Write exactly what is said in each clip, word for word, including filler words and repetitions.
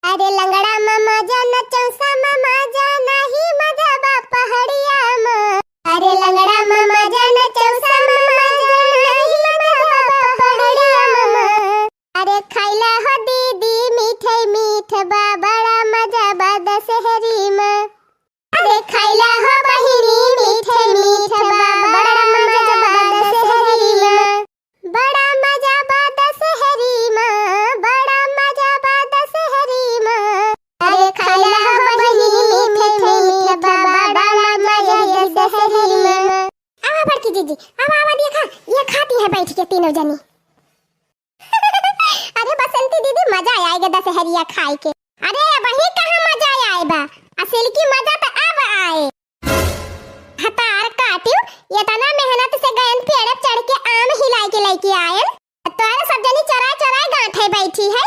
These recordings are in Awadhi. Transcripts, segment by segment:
अरे लंगड़ा मा मजा न चौसा मा मजा, नाही मजा बा पहाड़िया मा। अरे लंगड़ा मा मजा न चौसा मा मजा, नाही मजा बा पहाड़िया मा। अरे खाइला हो दीदी मीठे मीठ बा, बड़ा मजा बा दशहरी मा। अरे खाइला हो बहिनी मीठे मीठ बा, बड़ा मजा बा दशहरी मा। बड़ा मजा बा दशहरी मा, बड़ा मजा बा दशहरी मा। अरे खाइला हो बहिनी मीठे मीठ बा, बड़ा मजा बा दशहरी मा। आवा बड़की जीजी, आवा, आवा, देखा, ये खाती है बैठ के तीनों जनी। अरे बसंती दीदी, मजा आएगा दशहरिया खाए के। अरे अबही कहाँ मजा आए बा, असली की मजा तो अब आए। भतार काटियो, इतना मेहनत से गयन पेड़ चढ़ के आम हिलाए के लेके आयन, तोहरे सब जनी चोराए चोराए गांठे बैठी है।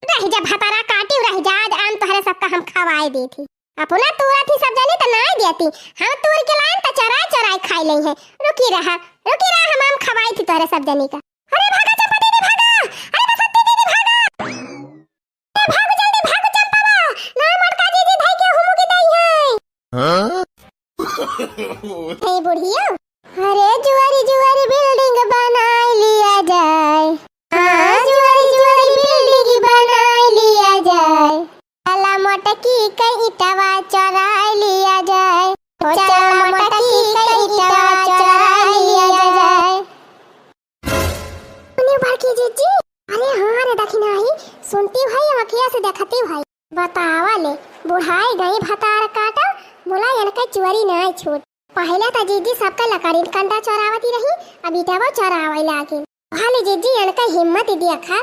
रह जा भतारा काटियो, रह जा, आज आम तोहरे सबका हम खवाए देती। अपना तूरा थी सब जनी तो नाय देती, हम तूर के लायन तो चोराए चोराए खाए लेई है। रुकी रहा, रुकी रहा, हम आम खवाई थी तोहरे सब जनी का। अरे भागा चंपा दीदी भागा, अरे बसंती दीदी भागा। ए, भाग जल्दी, भाग चंपवा, ना मोटका जीजी धई के हुमुकी दई है। हाँ? हे बुढ़िया, अरे जुआरी जुआरी building बनाई लिया जाए। हाँ, जुआरी जुआरी building बनाई लिया जाए। चला मोटकी के ईटवा चोराई लिया जाए। ओ चला मोटकी के ईटवा चोराई लिया जाए। सुनियो बड़की जीजी, अरे हाँ रे दखिनाही, सुनती भाई, आँखिया से देखती भाई। बतावा ले, बुढ़ाई गई भतार काटा, बोला इनका चुअरी नाय छूट। पहले तो जीजी सबका लकड़ीन कंडा चोरावती रही, अब ईटवा चोरावे लागी। भाली जीजी इनका हिम्मत ही देखा,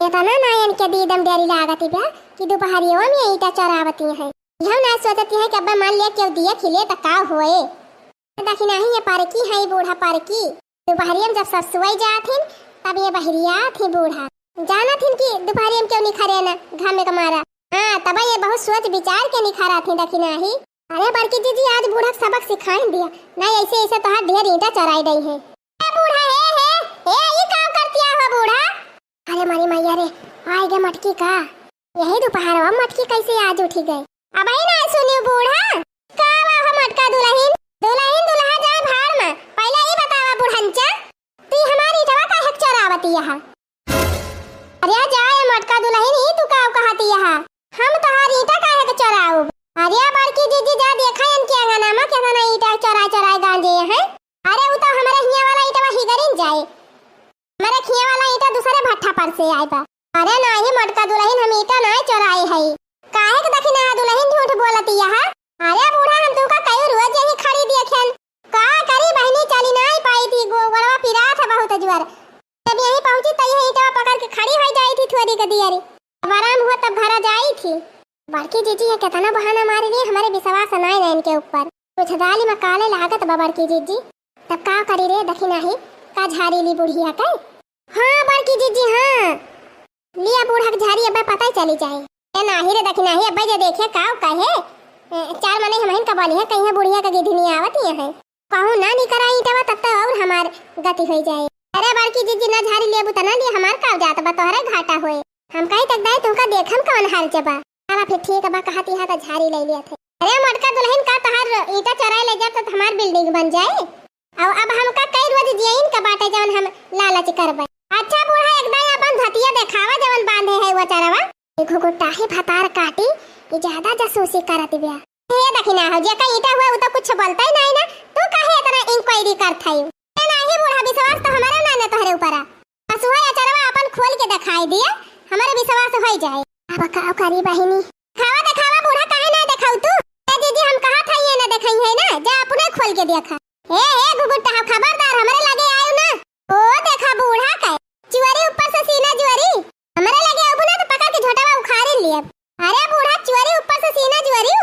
इतना ना इनके दीदम डरी लागत बा कि दोपहरियों में ईटा चोरावती हैं। यह ना सोचती हैं कि अब्बा मान लिया केहू दिया खिले तो का होए। दखिनाही ये परकी है, बूढ़ा परकी। दोपहरिया में जब सब सोई जात हिन, तब ये बहरियात ही बूढ़ा। जानत हिन कि दोपहरिया में क्यों निखरे न, घामे के मारा। हाँ, तब ये बहुत सोच विचार के निखरत ही दखिनाही। अरे बड़की जीजी, आज बूढ़ा के सबक सिखाई दिया, नहीं ऐसे ऐसे तोहार ढेर ईंटा चोराई दई है। ए बूढ़ा, हे, हे, हे, ई का करतिया हो बूढ़ा? अरे मारी मैया रे, आइ गे मटकी का? यही दोपहरवा मटकी कैसे आज उठी गए? अबही ना सुनियो बूढ़ा, का वा हो मटका दुलहिन? दुलहिन दुलहा जाए भाड़ में, पहले ई बतावा बुढ़ंचा, तू हमारी ईटवा काहे के चोरावती यहाँ? अरे जा ए मटका दुलहिन, ई तू का कहती यहाँ? हम तोहार ईटा काहे के चोराउब? अरे बड़की जीजी जा देखा इनके अंगना में केतना ईटा चोराए चोराए गांजे हैं। अरे उ तो हमारे हिया वाला ईटवा हिगरिन जाए, हमारे खिया वाला ईटा दूसरे भट्ठा पर से आए बा। अरे नाही मोटका दुलहिन, हम ईटा नाही चोराए हई। काहे के दखिनाहा दुलहिन झूठ बोलती यहाँ? अरे बूढ़ा, हम तुमका कई रोज यही खड़ी देखेन। का करी बहिनी, चली नाही पाई थी, गो-, गोड़वा पिरात है बहुत जोर। जब यहीं पहुँची तो यह ईटवा पकड़ के खड़ी हो जाई थी थोड़ी के दियरी। अब आराम हुआ तब घरा जाई थी। बड़की जीजी ये केतना बहाना मारी रही, हमारे विश्वास नाय ना इनके ऊपर। कुछ दाली में काले लागत बा बड़की जीजी। तब का करी रे दखिनाही, का झारी ली बुढ़िया के? हाँ बड़की जीजी हाँ, लिया बूढ़ा के झारी, अबे पता ही चली जाए। ए नाही रे दखिनाही, अबे जे देखे का कहे, ए, चार मनई हमहिन का बोली है, कहीं बुढ़िया का गिधनी आवत ही है। कहूँ ना निकरा ईटवा तब तो और हमार गति होई जाए। अरे बड़की जीजी ना झारी लेबू त ना लिए, हमार का जात बा, तोहरे घाटा होए। हम कही तक दाई तुमका देखम कवन हाल च बा। चला फिर ठीक बा, कहती है तो झारी ले लिया थे। अरे मोटका दुलहिन का तोहार ईटा चोराए ले जाब तो हमार building बन जाए। और अब हमका कई रोज जियइन का बाटे जवन हम लालच करबे। अच्छा बूढ़ा एक दाई अपन धतिया देखावा जवन बांधे है वो चरवा। देखो गोटा है भतार काटी, ये ज्यादा जासूसी करत बिया। हे दखिनाहा, जेका ईटा हुआ, उ तो कुछ बोलता ही नाही ना, तू काहे इतना inquiry करत है? ए नाही बूढ़ा, विश्वास तो हमारा ना, ना तोहरे ऊपर आ। बस वही अचरवा अपन खोल के दिखाई दिया, हमारे विश्वास हो जाए। अब का करी बहिनी? खावा देखावा बूढ़ा, काहे ना देखाऊ तू? ए दीदी, हम कहा था ये ना देखाई है ना, जा अपने खोल के देखा। हे, हे घुघुट्टा, खबरदार, हमरे लगे आयु ना। ओ देखा बूढ़ा के, जुअरी ऊपर से सीना जुअरी। हमरे लगे आयु ना तो पकड़ के झोंटवा उखाड़ लियब। अरे बूढ़ा, जुअरी ऊपर से सीना जुअरी।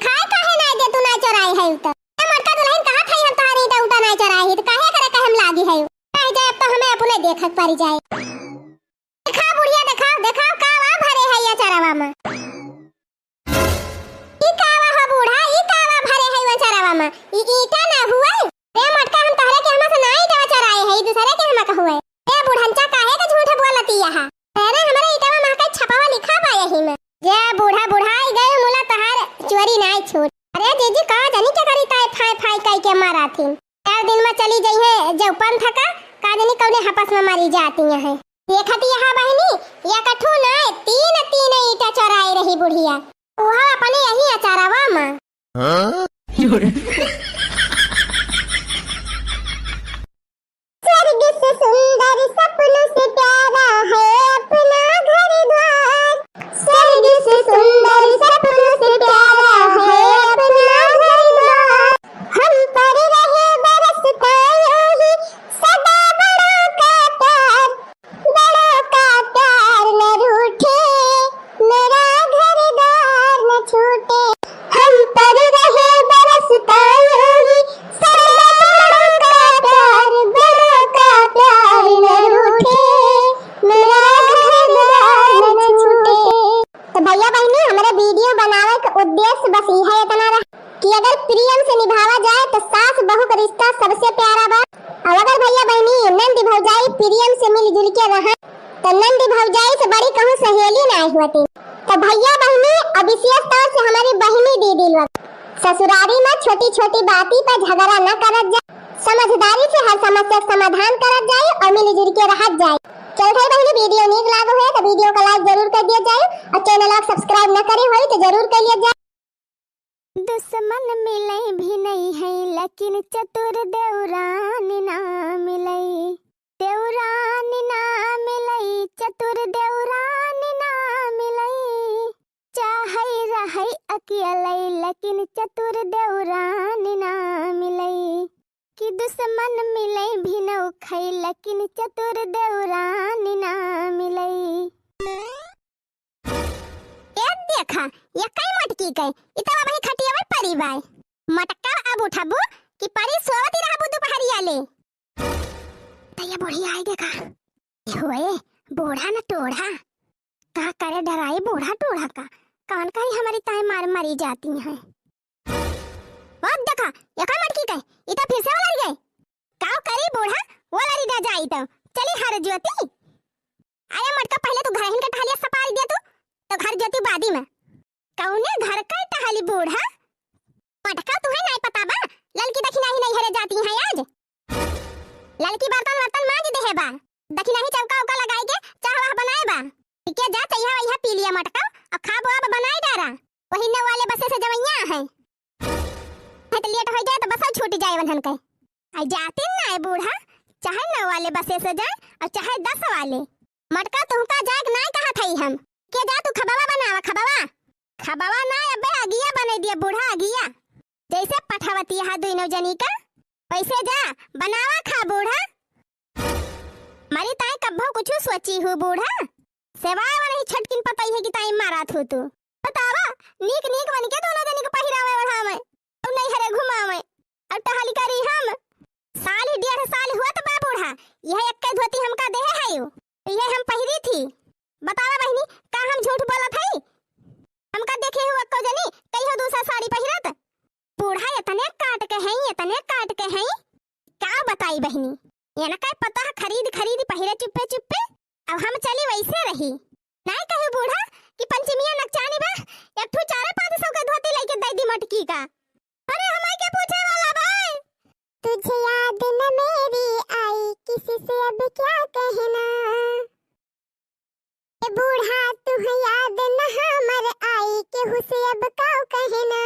खाए काहे ना दे तू ना चोराए है तो? ए मोटका दुलहिन, कहा था हम तोहार ईटा उटा ना चोराए है तो काहे करे कहे हम लागी है? कह जाए अब तो हमें अपने देखक पड़ जाए। देखा बुढ़िया, देखाओ, देखाओ, कावा भरे है ये चरवा में। ई कावा हो बूढ़ा, ई कावा भरे है वो चरवा में? ई ईटा ना हुए? ए मोटका, हम तोहरे के हमा से ना ईटवा चोराए है, ई दूसरे के हमा का हुए। ए बुढ़ंचा, काहे के झूठ बोलती यहाँ? अरे हमरे ईटवा में का छपवा लिखा बा यही में। जे बूढ़ा बुढ़ाई गए, मुला तहार चोरी नाई छूट। अरे जीजी, का जानी के करी ताई फाई फाई कई के मारा थी। चार दिन में चली जइहे जउ पंथ का, का जानी कौने हपस में मारी जाती हैं। देखत यहाँ बहिनी, या कठू नाई, तीन तीन ईंटा चोराई रही बुढ़िया। ओहो अपने यही अचारवा में। हाँ? स्वर्ग से सुंदर सपनों से प्यारा है अपना घर द्वार। स्वर्ग से सुंदर सपनों से प्यारा है अपना घर द्वार। हम पर रहे बरसता यूं ही सदा बड़ों का प्यार। बड़ों का प्यार न रूठे, मेरा घर द्वार न छूटे। हम पर रहे बरसता यूं ही, सदा बड़ों का प्यार, बड़ों का प्यार न रूठे, मेरा घर द्वार न छूटे। तो भैया बहिनी, हमारे video बनावे के उद्देश्य बस इहे इतना रहा कि अगर प्रेम से निभावा जाए तो सास बहू का रिश्ता सबसे प्यारा बा। और अगर भैया बहिनी नंद भौजाई प्रेम से मिलजुल के रहे तो नंद भौजाई से बड़ी कहूँ सहेली ना होती। तो भैया बहिनी और विशेष तौर से हमारी बहिनी दीदी लोग ससुरारी में छोटी छोटी बाती पर झगड़ा न करत जाए, समझदारी से हर समस्या का समाधान करत जाए और मिलजुल के रहत जाए। चल भाई बहिनी, video नीक लागो है तो video का like जरूर कर दिया जाए और channel को subscribe न करे होई तो जरूर कर लिया जाए। दुश्मन मिलई भी नहीं है, लेकिन चतुर देवरान ना मिलई। देवरान ना मिलई, चतुर देवरान ना मिलई। चाहे रहई अकेलई, लेकिन चतुर देवरान ना मिलई। कि दुश्मन मिलई भी नौ खई, लेकिन चतुर देवरान ना मिलई। ए देखा, ये कई मटकी के, इ तब अबही खटिया में परी बाय। मटका अब उठबू कि परी सोवती रहबू दुपहरिया ले। त ये बुढ़िया आई देखा। होए, बूढ़ा न टोढ़ा। का करे डराई बूढ़ा टोढ़ा का? कौन कहीं हमारी ताई मार मरी जाती हैं। ओ देखा, ये का मटकी के, इ त फिर से वो लड़ गए। काव करी बूढ़ा, वो लड़ी ना जाई तो। चली हर ज्योति। अरे मटका, पहले तू घरहिन के टहलिया सपारी दे तू, तो घर ज्योति बादी में। कौने घर का टहली बूढ़ा? मटका, तुहे नाई पता बा, ललकी दखिनाही नैहरे जाती हैं आज। ललकी बर्तन वर्तन मांज देहे बा, दखिनाही चौका उका लगाई के चाह वाह बनाए बा। ठीक है, जा चैहा वैहा पी लिया मटका, अब खाबो अब बनाए डारा। वही नौ वाले बसे से जवैया है। है तो लेट हो जाए तो बसौ छूट जाए वन्हन के। आई जातिन नाय बूढ़ा, चाहे नौ वाले बसे से जाए और चाहे दस वाले। मटका तुहका जाए के नाय कहत हई हम। के जा तू खबवा बनावा खबवा। खबवा नाय अबे अगिया बने दिया बूढ़ा अगिया। जैसे पठवती हा दुइनो जनी का, वैसे जा बनावा खा बूढ़ा। मरी ताई कब्बो कुछ सोची हूँ बूढ़ा। सेवाए वाला ही छटकिन पतई है कि ताई मारत हो तू। बतावा, नीक नीक बन के दोनों जनी के पहिरावे ओढ़ावे, और नैहरे घुमावे, और टहल करी हम। साल ही डेढ़ साल हुआ तो बा बूढ़ा, यह एक धोती हमका देहे है यू, यह हम पहिरी थी। बतावा बहिनी, का हम झूठ बोलत हई? हमका देखे हो अक्को जनी, कहियो दूसरा साड़ी पहिरत? बूढ़ा इतने काट के हैं, इतने काट के हैं, का बताई बहिनी। इनका पता है खरीद खरीद पहिरे चुप्पे चुप्पे। अब हम चली वैसे रही। नाय कहे बूढ़ा कि पंचमिया नकचानी बा, एक ठो चारे पाँच सौ के धोती लेके दे दी मटकी का। अरे हमारे के पूछे वाला बा? तुझे याद न मेरी आई, किसी से अब क्या कहना। ए बूढ़ा, तुह याद न हमर आई, केहू से अब काउ कहना।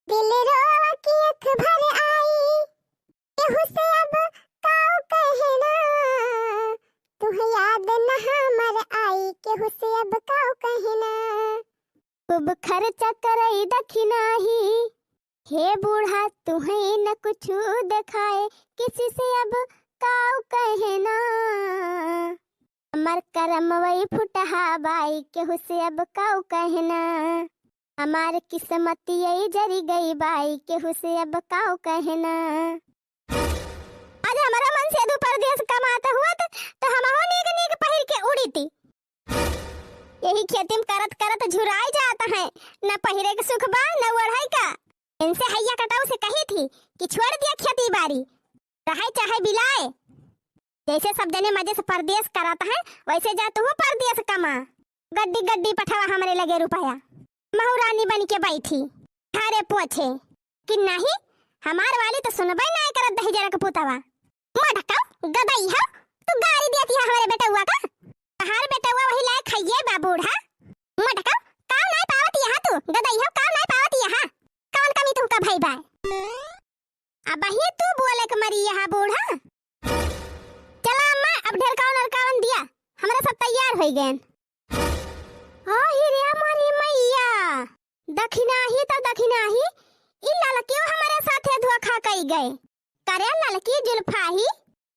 दिल रोवा की अख भर आई, केहू से अब काउ कहना। तुह याद न हमर आई, केहू से अब काउ कहना। खूब खर्चा करई दखिनाही, हे बूढ़ा, तुहे न कुछु देखाए, किसी से अब काउ कहना। हमर करमवई फुटहा बाई, केहू से अब काउ कहना। हमार किस्मत यही जरी गई बाई, केहू से अब काउ कहना। आज हमारा मन से दू परदेस कमात हुआ त, त हमहू नीक नीक पहिर के उड़ीती। यही खेती में करत करत झुराई जात है, न पहिरे के सुख बा, न ओढ़ाई का। इनसे हैया कटाऊ से कही थी कि छोड़ दिया खेती बाड़ी, रहे चाहे बिलाए। जैसे सब जने मजे से परदेस करत हैं, वैसे जा तू परदेस कमा। गड्डी गड्डी पठावा हमरे लगे रुपया। महू रानी बन के बैठी, झारे पोछे कि नहीं, हमार वाली तो सुनबे नाय करत दहिजरा के पुतवा। मोटका, गदई हो, तू गारी देती है हमरे बेटउआ का। तहार बेटउआ वही लायक हइये बा बूढ़ा। मोटका, काम नाय पावत यहाँ तू, गदई हो, काम नाय पावत यहाँ। कौन कमी तुमका भई बा? अबही तू बोले के मरी यहाँ बूढ़ा। चला अम्मा, अब ढेरकावन अरकावन दिया, हमरा सब तैयार होइ गएन। ओ हिरिया मोरी मैया, दखिनाही त दखिनाही, ई ललकियो हमरे साथे धोखा कई गए। करे ललकी जुल्फाही,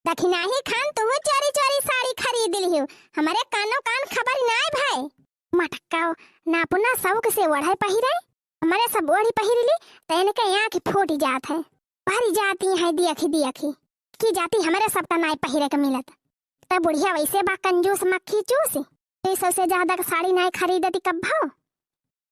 दखिनाही खान तुहू चोरी चोरी साड़ी खरीद लिहू, हमरे कानो कान खबर नाय भय। मटक्का नापुना शौक से ओढ़े पहिरे, हमरे सब ओढ़ी पहिर ली, त इनके आँख फूट जात है। भरी जाती है दियखी दियखी, कि जाती हमरे सबका नाय पहिरे के मिलत। त बुढ़िया वैसे बा कंजूस मक्खी चूस, दुई सौ से ज्यादा के साड़ी नाय खरीदती कब्भो।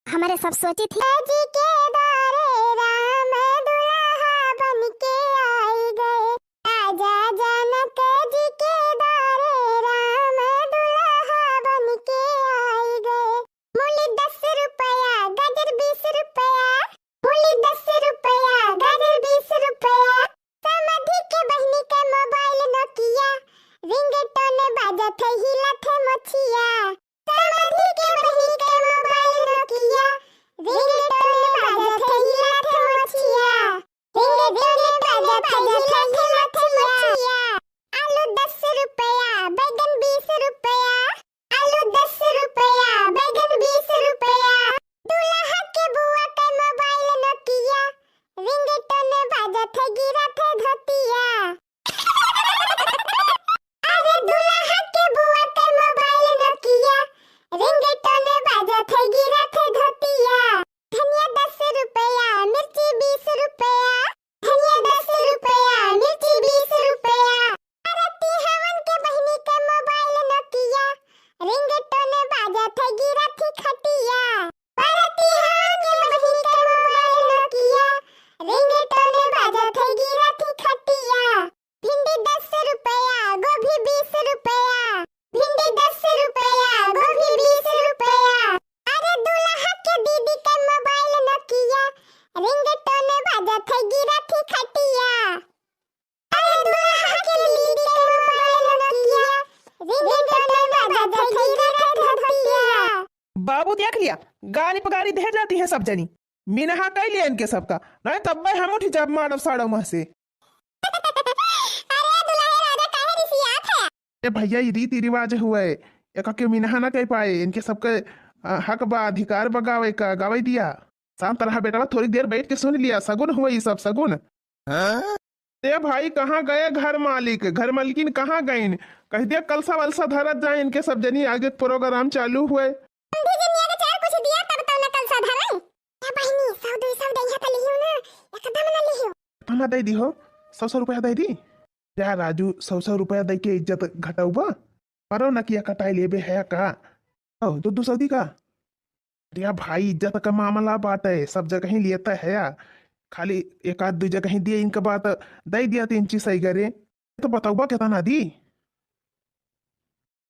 हमरे सब सोची थी। जी के द्वारे राम दुल्हा बन के आई गए, राजा जनक जी के द्वारे राम दुल्हा बन के आई गए। मूली दस रुपया, गाजर बीस रुपया, मूली दस रुपया, गाजर बीस रुपया। समधी के बहिनी के मोबाइल नोकिया, रिंगटोन बाजत है, हिलत है मोछिया। समधी के बहिनी के मोबाइल नोकिया, रिंगटोन बाजत है, हिलत है मोछिया। रिंगटोन बाजत है, हिलत है मोछिया। आलू दस रुपया, बैगन बीस रुपया, आलू दस रुपया, बैगन बीस रुपया। दुल्हा के बुआ के मोबाइल नोकिया, रिंगटोन बाजत है, गिरत है धोतिया। अरे दुल्हा के बुआ के मोबाइल नोकिया, रिंगटोन बाजत है, गिरत है धोतिया। धनिया दस रुपया, मिर्ची बीस रुपया, धनिया दस रुपया, मिर्ची बीस रुपया। अरे तिहावन के बहिनी के मोबाइल नोकिया, रिंगटोन बाजत है, गिरत ही खटिया। अरे तिहावन के बहिनी के मोबाइल नोकिया, रिंगटोन बाजत है, गिरत ही खटिया। भिंडी दस रुपया, गोभी बीस रुपया, भिंडी दस रुपया, गोभी बीस रुपया। अरे दुल्हा के दीदी के मोबाइल नोकिया, रिंगटोन बाजत है, गिरत ही खटिया। अरे दुल्हा के दीदी के मोबाइल नोकिया, रिंगटोन बाजत है, गिरत है धोतिया। बाबू देख लिया, गारी पे गारी दे जाती है सब जनी। मिनहा कइ लिया इनके सबका, नहीं तब मैं हम उठी जाब मारब साड़ो मुँह से। अरे दुल्हे राजा काहे रिसियात है? ए भैया, ई रीति रिवाज हुए, एका के मिनहा ना कह पाए, इनके सबके, अ, हक बा, अधिकार बा गावे का, गावे दिया। शांत रहा बेटवा, थोड़ी देर बैठ के सुन लिया, सगुन हुए ई सब सगुन। हाँ? ए भाई, कहाँ गए घर मालिक, घर मालकिन कहाँ गइन? कह दिया कलसा वलसा धरत जाए, इनके सब जनी आगे प्रोग्राम चालू हुए। समधी जी, निया के चार कुछ दिया तब तो न कलसा धरे। ए बहिनी, सौ दुई सौ दइहा त लिहियो ना, एकदम ना लिहियो। केतना दइ दिहो? सौ सौ रुपया दइ दी? जा राजू, सौ सौ रुपया दइ के इज्जत घटउबा? परो नकिया कटाइ लेबे है का? ओ, दो दो सौ दी का? अरे भाई, इज्जत का मामला बाटे, सब जगह ही लेता है या? खाली एक आध दो जगह ही दिए, इनका बात दइ दिया तीन चीज सही करे। तो बतउबा केतना दी?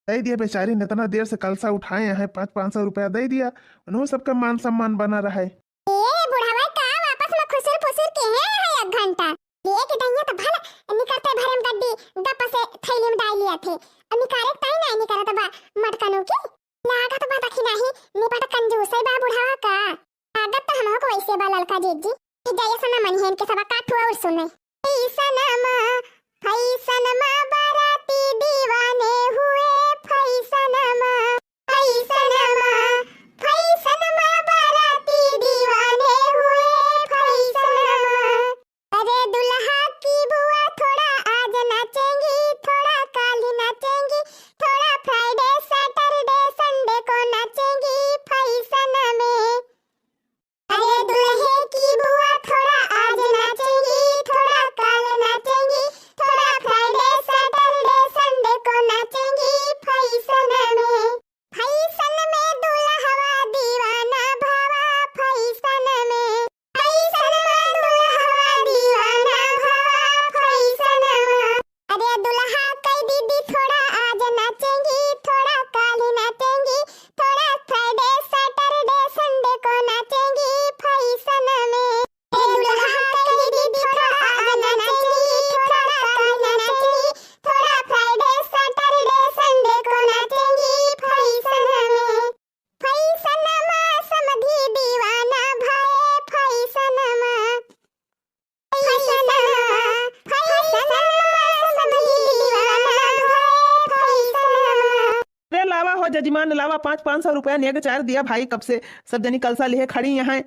दइ दिया बेचारी ने, इतना देर से कलसा उठाए हैं, पाँच पाँच सौ रुपया दइ दिया, उन्हों सबका मान सम्मान बना रहा है। ए बुढ़वा, का वापस में खुसुर फुसुर के हैं यहाँ एक घंटा? देख दइया तो भला निकरते भरे में गड्डी गप से थैली में डाल लिया थे, अब निकारे ताई नहीं निकरत बा मटकनों की। लागत बा दखिनाही निपट कंजूस है बा बुढ़वा का। लागत तो हमहू को वैसे बा ललका जीजी। जाइए सना मनिहन के सबा काठू और सुने। फैसनमा, फैसनमा बाराती दीवाने हुए, फैसनमा, फैसनमा, फैसनमा बाराती दीवाने हुए, फैसनमा। अरे दुल्हा की बुआ थोड़ा आज नाचेंगी, थोड़ा काल नाचेंगी, थोड़ा फ्राइडे, सैटरडे, संडे को नाचेंगी फैशन में। अरे दुल्हे की बुआ थोड़ा आज नाचेंगी, थोड़ा काल नाचेंगी, थोड़ा फ्राइडे, सैटरडे, संडे को नाचेंगी फैशन में। अन लावा पाँच, पाँच सौ रुपया नेग चार दिया भाई, कब से सब जनी कलसा लिहे खड़ी यहाँ।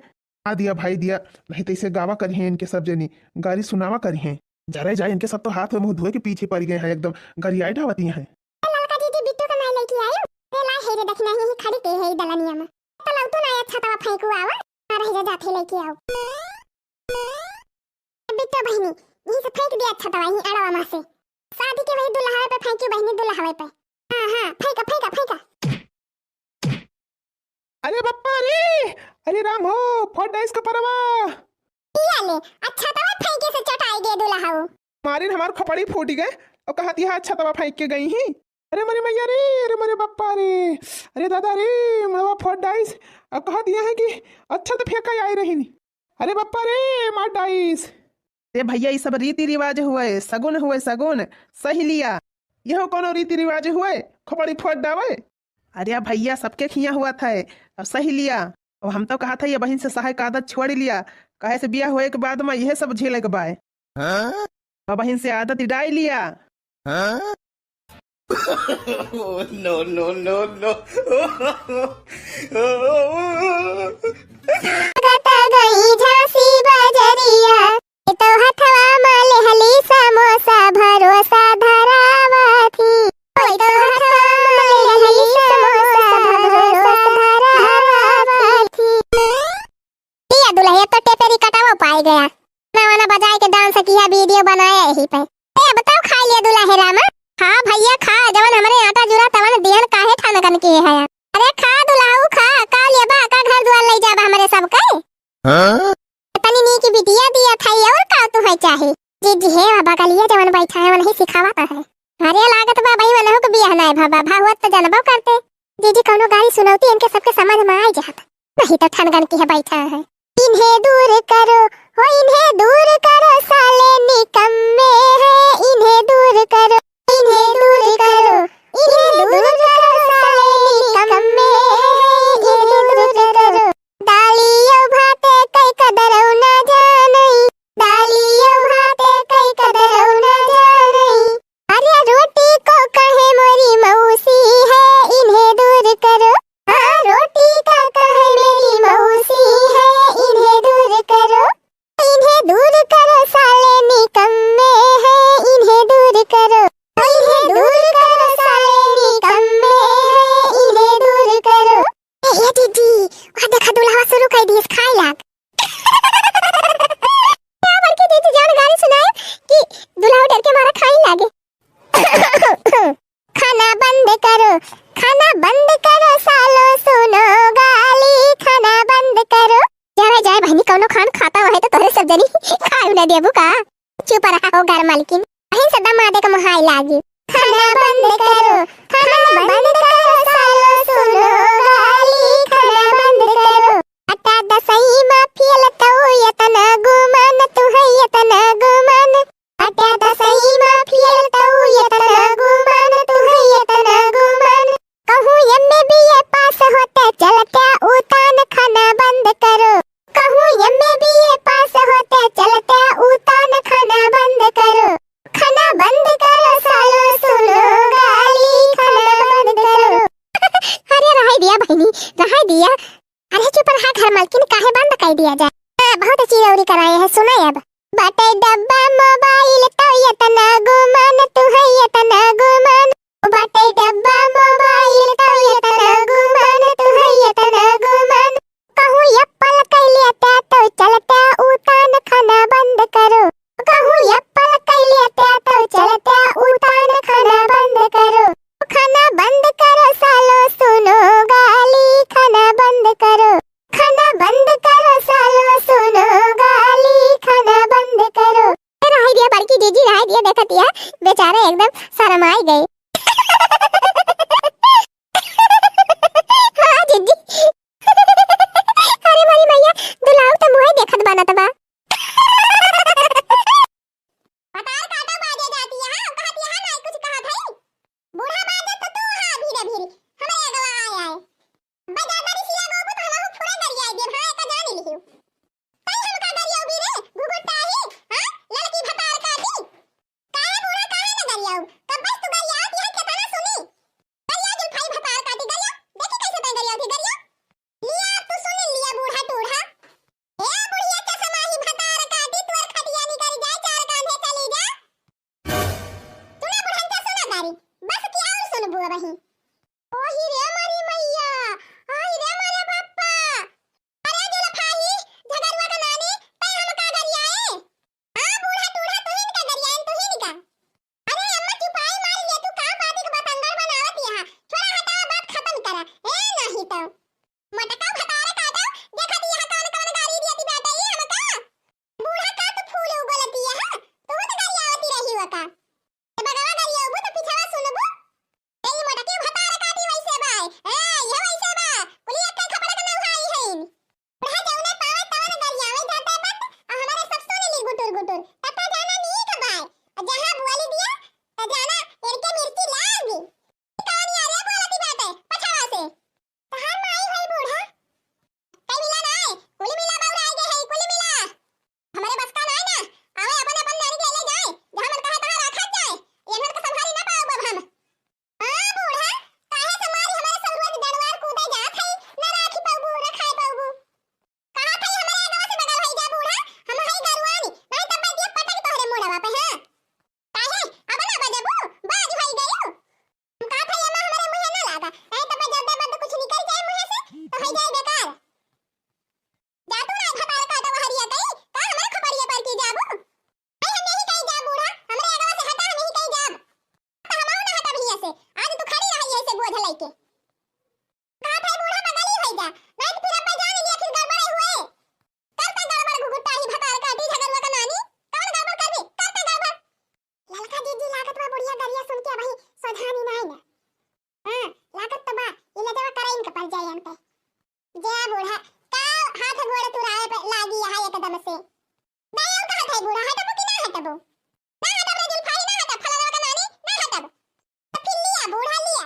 हाँ दिया भाई दिया, नहीं तो इसे गावा करिहें इनके सब जनी, गारी सुनावा करिहें। जरे जाए इनके सब तो हाथ में मुँह धोए के पीछे पड़ गए हैं, एकदम गरियाए ढावती हैं। ललका दीदी बिट्टू के नाई लेके आयो। ए ला हे रे दखिना ही खड़ी के है दलनिया में। तो लौटू ना अच्छा तवा फेंकू आवा। आ रही जा जाते लेके आओ। बिट्टू बहिनी, यही से फेंक दिया अच्छा तवा ही अड़वा में से। शादी के वही दुल्हावे पे फेंकी बहिनी दुल्हावे पे। हाँ, हाँ, फेंका, फेंका, फेंका। अरे बप्पा रे, अरे राम हो, फोड़ डाइस का परवा। पिया ले, अच्छा तवा फेंके से चटाई दे दुल्हाऊ। मारिन हमार खपड़ी फूट गए, और कहा दिया अच्छा तवा फेंक के गई ही। अरे मरे मैया रे, अरे मरे बप्पा रे, अरे दादा रे, मड़वा फोड़ डाइस, और कहा दिया है कि अच्छा तो फेंका आए रही नहीं। अरे बप्पा रे, मार डाइस। अरे भैया, ई सब रीति रिवाज हुए, सगुन हुए, सगुन। सही लिया। यहो कोनो रीति रिवाज हुए, खोपड़ी फोड़ डावे। अरे भैया, सबके खिया हुआ था, अब सही लिया। अब हम तो कहा था, ये बहिन से सहाय का आदत छोड़ लिया, काहे से बिया होए के बाद में यह सब झेले के बाय। हाँ? अब बहिन से आदत डाल लिया। हाँ? Oh, no, no, no, no। गत गई झांसी बजरिया, तो हथवा में लेहली समोसा भरोसा धरावत ही। ओए तो हथवा में लेहली समोसा भरोसा धरावत ही। दिया दुल्हैया तो टेपेरी कटावो पाए गया। गाना वाना बजाए के डांस किया, वीडियो बनाया यही पे। ए, अब तो खा लिया दुल्हा रामा। खा भैया खा, जवन हमरे आटा जुरा तवन दिहन काहे ठनकन के है। अरे खा दुल्हाऊ खा, का लेबा का घर दुआर ले जाबा हमरे सबके। हाँ? तनी नीक बिटिया दिया था और का तू है चाहे। जी जी हे बगलिया जवन बैठा है वही सिखावा तो है। अरे लागत बा भाई वनहु के बियाह नाय भा, भा, भा हुआ तो जनबो करते। जी जी कौनो गारी सुनौती इनके सबके समझ में आ जात। नहीं तो ठनगन की है बैठा है। इन्हें दूर करो, हो इन्हें दूर करो, साले निकम्मे हैं, इन्हें दूर करो, इन्हें दूर करो, इन्हें दूर करो, साले निकम्मे हैं, इन्हें दूर करो। दालियो भाते कई कदरौ ना जानई, दालियो भाते कई कदरौ ना जानई। अरे रोटी को कहे मोरी मौसी है, इन्हें दूर करो। हाँ, रोटी का कहे मेरी मौसी है, इन्हें दूर करो, इन्हें दूर करो, साले निकम्मे हैं, इन्हें दूर करो, इन्हें दूर करो, साले निकम्मे हैं, इन्हें दूर करो। ए, ए दीदी, वहाँ देखा दुल्हा शुरू कर दिए खाए लाग। क्या बड़की दीदी जान गारी सुनाए कि दुल्हा डर के मारा खाए लागे। खाना बंद करो, खाना बंद करो, सालो सुनो गाली, खाना बंद करो। जावे जाए बहनी, कौनो खान खाता है तो तोहरे सब जनी खाए न देबू का? चुप रहा हो घर मालकिन, बहन से दमादे का मुहाई लागी। खाना बंद करो, खाना बंद करो, सालो सुनो गाली, खाना बंद करो। अटा दसई मा फियल तऊ यतना गुमान, तू है यतना गुमान। अटा दसई मा फियल तऊ यतना गुमान, तू है यतना गुमान। कहूँ एमए बीए पास होते चलते उतान, खाना बंद करो। कहूँ एमए बीए पास होते चलते उतान, खाना बंद करो। खाना बंद करो सालो सुनो गाली, खाना बंद करो। अरे रहाई दिया बहनी, रहाई दिया। अरे चुप रहा घर मालकिन, काहे बंद कर दिया जाए? हाँ, बहुत अच्छी रौरी कराए है, सुना अब। बाटे डब्बा मोबाइल तो यतना गुमान, तू है यतना गुमान। बाटे डब्बा मोबाइल तो यतना गुमान, तू है यतना गुमान। कहूँ एप्पल कैले त्या तो चलते उतान, खाना बंद करो। कहूँ एप्पल कैले त्या तो चलते उतान, खाना बंद करो। खाना बंद करो सालो सुनो गाली, खाना बंद करो। खाना बंद करो सालो सुनो गाली, खाना बंद करो। ए, रहाई दिया बड़की जीजी, रहाई दिया, देखत दिया, बेचारे एकदम शरमाई गए। हाँ जीजी। अरे मोरी मैया, दुल्हाऊ तो मुँहे देखत बनत बा। भतार काटा बाजे जाती है, हाँ, कहत यहाँ नाई कुछ कहत है। बूढ़ा बाजे तो तू हाँ धीरे धीरे, हमरे अगवा आए आए। बजा दरी सिया गोबू तो हमहू फुरे दरिया दे, हाँ, एका जान लिहियो। कई हमका दरिया भी रे, घुघुटाही, हाँ, लड़की भतार काटी। काहे बूढ़ा काहे न दरियाऊ, कब बस तू दरिया दिया केतना सुनी। दरिया जुल्फाई भतार काटी दरिया। जा बूढ़ा, का हाथ गोड़ तुराए पे लागी है एकदम से। दया कहत है बूढ़ा, हटबो कि ना हटबो? ना हटब रे जुल्फाई, ना हटब, फलनवा का नानी, ना हटब। तो फिर लिया बूढ़ा, लिया।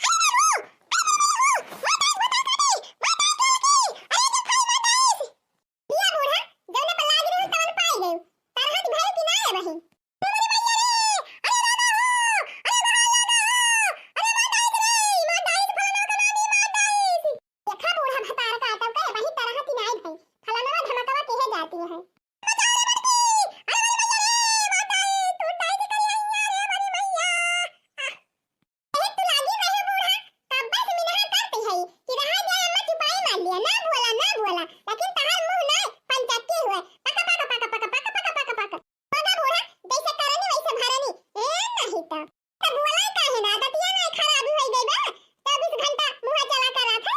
अरे बाबू, अरे बाबू, मत आइस, मत आइस, मत आइस, मत आइस, अरे जुल्फाई, मत आइस। लिया बूढ़ा, जौने पर लाग रही तवन पाई गई। तरहत भय कि ना है बहिन। अरे मोरी मैया रे, अरे दादा हो, अरे बहार लागा हो, अरे मत आइस रे, मत आइस, फलनवा का नानी, मत आइस। देखा बूढ़ा भतार काटब के वही तरह की नाई भई। फलनवा धमकवा केहे जाती है। बचाओ रे बड़की, अरे मोरी मैया रे, मत आइस, तू डाइस करी अइया रे मोरी मैया। आह। एक तो लागी रहे बूढ़ा, कब्बे से मिनहा करती है कि रहा जाए अम्मा चुपाई मार लिया, ना बोला, ना बोला, लेकिन तहार मुंह ना पंचक्की हुए, पक, पक, पक। मगर बूढ़ा, जैसे करनी वैसे भरनी, ए नहीं तो। तो बोला काहे ना, दतिया ना खराबी होई गई बा, चउबीस घंटा मुंह चला कर रहा था।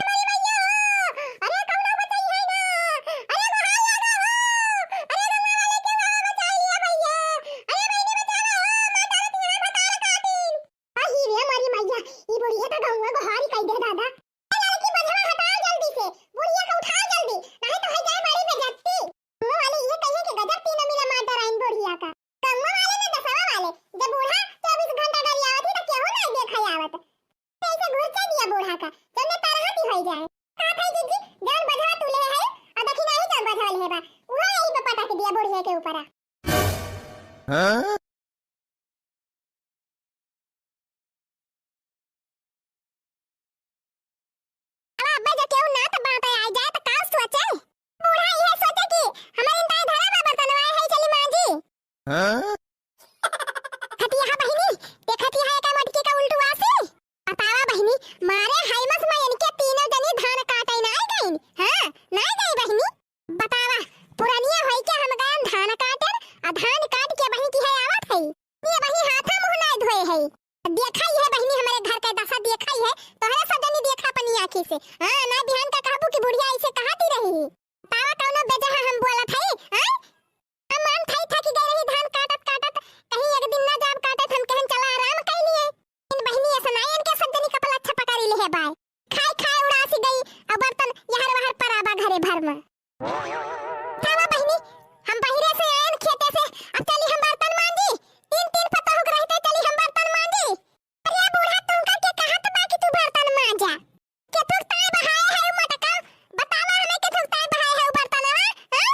अरे भैया हो, अरे कौनो बचाई है ना, अरे बाहर लगा हो, अरे गंगा वाले के बाबा बचाई है भैया, अरे बहनी बचावा हो, माता रे तिहा भतार काटिन। अही रे मोरी मैया, ई बुढ़िया तो गौवा गोहारी कई दे दादा। ए लड़की बझवा हटाओ जल्दी से, बुढ़िया के उठाओ जल्दी, नहीं तो है जाए बड़ी बेइज्जती। गौवा वाले ये कहिए कि गजब तीनों मिला मार डराइन बुढ़िया का। गौवा वाले ना दसवा वाले, जब बूढ़ा चउबीस घंटा गरियावत ही तो केहू नहीं देखे आवत। ऐसे घुरचा दिया बूढ़ा का, जब ने तरह की होई जाए। का था जीजी, जौन बझवा तू ले है, और दखिनाही जौन बझवा ले बा, वो यही पे पटक दिया बुढ़िया के ऊपर। हाँ? अब अब्बा जो केहू ना त बाटे आई जाए त का सोचे? बूढ़ा इहे सोचे कि हमारे इंताए धरा बा बर्तनवा है चली मांजी। हाँ? खतिया बहिनी, देखत ही है का मटकी का उल्टू आसी? बतावा बहिनी, मारे हाइमस में इनके तीनों जनी धान काटे ना आई गईन। हाँ, ना आई गई बहिनी। बतावा, पुरनिया होई के हम गयन धान काटेन, आ धान काट के बहिनी की है आवत है। ये बहिनी हाथा मुंह ना धोए है। देखा ही है बहिनी, हमारे घर के दशा देखा ही है, तोहरे सब जनी देखा अपनी आँखी से। हाँ, ना बिहान का कहबू कि बुढ़िया ऐसे कहती रही। बतावा कौनो बेजहा हम बोलत है, हाँ? हम मान थाई था कि गई रही धान काटत काटत, कहीं एक दिन ना जाब काटत, हम कहन चला आराम कर लिए। इन बहिनी ऐसा ना, इनके सब जनी कपल अच्छा पकड़ी ले है बाय। खाए खाए उड़ासी गई, अब बर्तन यहर वहर परा बा घरे भर में। थावा बहिनी, हम बहिरे से आयन खेते से, अब चली हम बर्तन मांजी। तीन तीन पतोह के रहते चली हम बर्तन मांजी। अरे बूढ़ा, तुमका के कहत बा कि तू बर्तन मांजा? के थुक ताई बहाए है उ मटका? बतावा हमें के थुक ताई बहाए है उ बर्तनवा? हाँ?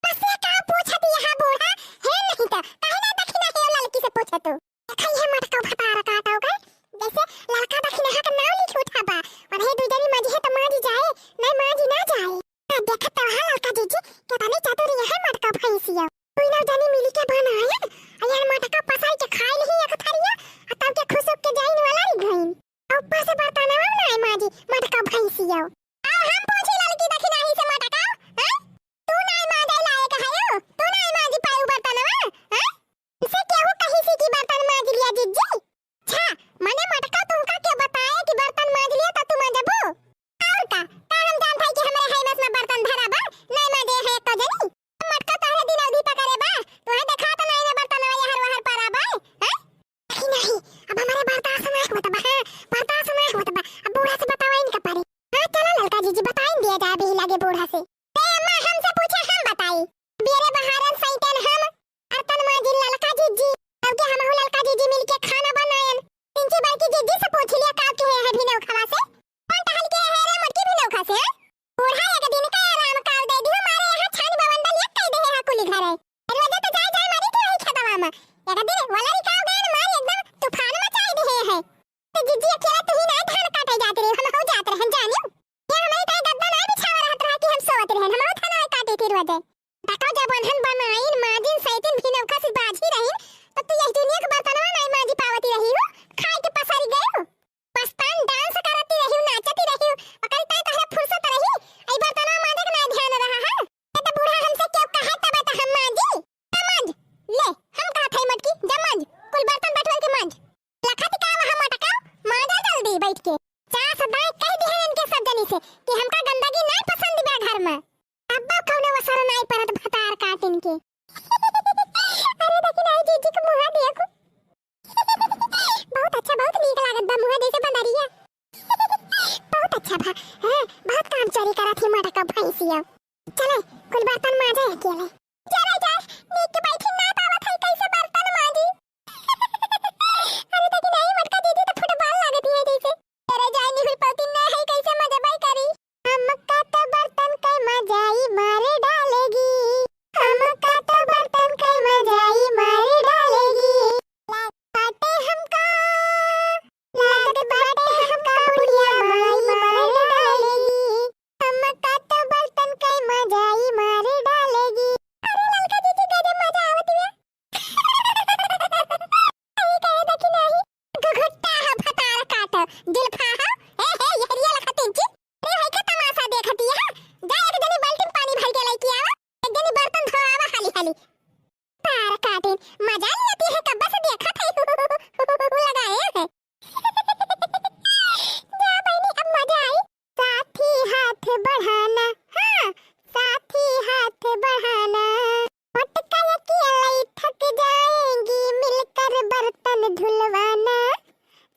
बस ये का पूछत यहाँ बूढ़ा? हे नहीं तो, काहे ना दखिना है लड़की से पूछे तू? देखा ये मटका भतार काटो गए, जैसे लड़का दखिना है का नाम लिख उठा बा। और हे दू जनी मांजी है तो मांजी जाए, नहीं मांजी ना जाए। आ देखत तो हा ललका जीजी, केतनी चतुर है मटका भैंसिया। दुइनो जनी मिली के बनायन, आ यार मटका पसाई के खाए लिही एक थरिया, आ तब के खुसुक के जाइन वाला रही गइन। आ ऊपर से बर्तनवा ना आए मांजी, मटका भैंसिया। आ हम पूछी ललकी दखिनाही से मटका, हैं? तू ना मांजे लायक है यो, तू ना मांजी पायू बर्तनवा, हैं? इसे केहू कही सी कि बर्तन मांज लिया जिज्जी? अच्छा, मने मटका तुमका के बताए कि बर्तन मांज लिया त तू मांजबू? और का? का हम जानत हई कि हमरे हैवस में बर्तन धरा बा, नहीं मांजे है एको जनी? मटका तोहरे दिन अवधि पकड़े बा, तोहे देखा त नहीं ना बर्तन यहर वहर परा बा, हैं? नहीं, नहीं, अब हमारे बर्दाश्त ना होत बा, हाँ, बर्दाश्त ना होत बा, अब बूढ़ा से बतावा इनका परी। हाँ, चला ललका जीजी, बताइन दिया जाए बिही लागे बूढ़ा से। ए अम्मा, हमसे पूछे, हम बताई। बेरे बहारन सैतन हम, बर्तन मांजिन ललका जीजी, तब के हमहू ललका जीजी मिलके खाना बनायन। तिनची बड़की जीजी से पूछ लिया का के है भिनौखवा से? कौन टहल के है रे मोटकी भिनौखा से, हैं? बूढ़ा एक दिन का आराम काल दे दियो, मारे यहाँ छान बवंडल एक कह दे है कुली घर है। रोजे तो जाए जाए मारी थी वही खेतवा में। एक दिन वाला रिकाव गए मार एकदम तूफान मचाई दे है। तो जीजी अकेला तू ही ना धान काटे जात रहे, हम हो जात रहन जानियो। ये हमारी ताई गद्दा ना बिछावा रहत रहा कि हम सोवत रहन, हम हो थाना काटे थी रोजे। देखो जब अनहन बनाइन, माजिन, सैतिन, भिनौखा से बाझी रहिन, तो तू यही दुनिया के बर्तनवा नहीं माजी पावती रही हो, खाए के पसरी गयो। मस्तान डांस करती रही, नाचती रही, ओकरी ताई तोहरा फुर्सत रही, आई बर्तनवा माजे के ना ध्यान रहा है। ये तो बूढ़ा हमसे क्यों कहे तबे तो हम माजी। जा मांज, ले, हम कहा था मटकी, जा मांज, कुल बर्तन बैठवल के मांज। लखत का वहाँ मटका, मांजा जल्दी बैठ के। जा सदाई कह दिहे इनके सब जनी से कि हमका गंदगी नहीं पसंद बा घर में। अब्बा कौनो असर नाई परत भतार काटिन के। अरे देखी नाई जीजी के मुहा देखो। बहुत अच्छा, बहुत नीक लागत बा मुहा जैसे बंदरिया। दिया। चले, कुल बर्तन माजे अकेले। जरा जा, नीक के बैठी ना पावत है, कैसे बर्तन माजी? अरे देखी नहीं, मोटका दीदी तो फुटबॉल लागत है जैसे। जरा जा, निहुर पौती ना है, कैसे मजबाई करी? हमका तो बर्तन के मजाई मार डालेगी, हमका तो बर्तन के मजाई मार डालेगी। बाटे हमका, लागत बाटे हमका बुढ़िया माई मार डालेगी। हमका तो बर्तन के मजाई मार डालेगी। अरे ललका दीदी, गजब मजा आवत बा। सही कहे देखी नहीं, घुघुट्टा है भतार काट, जुल्फा है। ए, हे, ये हरिया लखा तिंची। अरे भाई, का तमाशा देखती है? जा एक जनी बाल्टी में पानी भर के लेके आवा, एक जनी बर्तन धोआवा हाली हाली। तार काटिन, मजा लेती है, कब से देखा था लगाए है। जा बहनी, अब मजा आई। साथी हाथ बढ़ाना, हाँ, साथी हाथ बढ़ाना। मोटका अकेले थक जाएंगी, मिलकर बर्तन धुलवाना।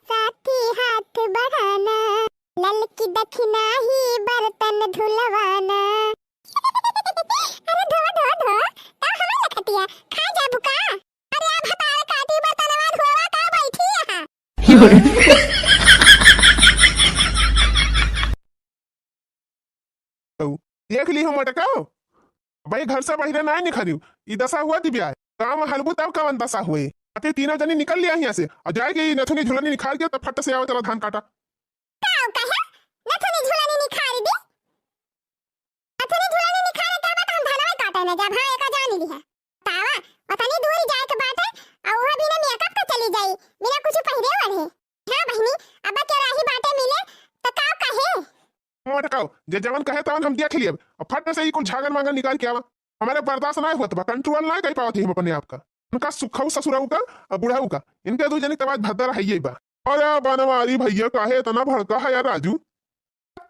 साथी हाथ बढ़ाना, ललकी दखिना ही बर्तन धुलवाना। अरे धो, धो, धो, का हमें लखतिया, खा जाबू का? अरे आ भतार काटी बर्तनवा धोवा का बैठी यहाँ। देख ली हो मोटका, भाई घर से बहिरे ना निखरियो, ई दशा हुआ दिव्या। गाँव में हलबू तब कवन दशा हुए। आके तीनों जनी निकल लिया यहाँ से, और जाए के ई नथुनी झुलनी निखार के तब फट से आवे चला धान काटा। का कहे? नथुनी झुलनी निखारी दी? नथुनी झुलनी निखारे के बाद हम धनवा काटे न जाब, हाँ, एका जानी लिहा। तावा, ओतनी दूर जाए के बाटे, आ उहो बिना मेकअप के चली जाई, बिना कुछ पहिरे ओढ़े। हाँ बहिनी, अब के राही बाटे मिले, त का कहे? मोटकाओ, जे जवन कहे तवन हम देख लियब। अब फट से ई कुल झागन मागन निकाल के आवा। हमारे बर्दाश्त ना होत बा, कंट्रोल ना कर पावत ही हम अपने आप का। उनका सुखऊ ससुरऊ का और बुढ़ऊ का, इनके दू जनी तबाज भद्दा रहिए बा। अरे बनवारी भैया, काहे इतना भड़का है यार राजू?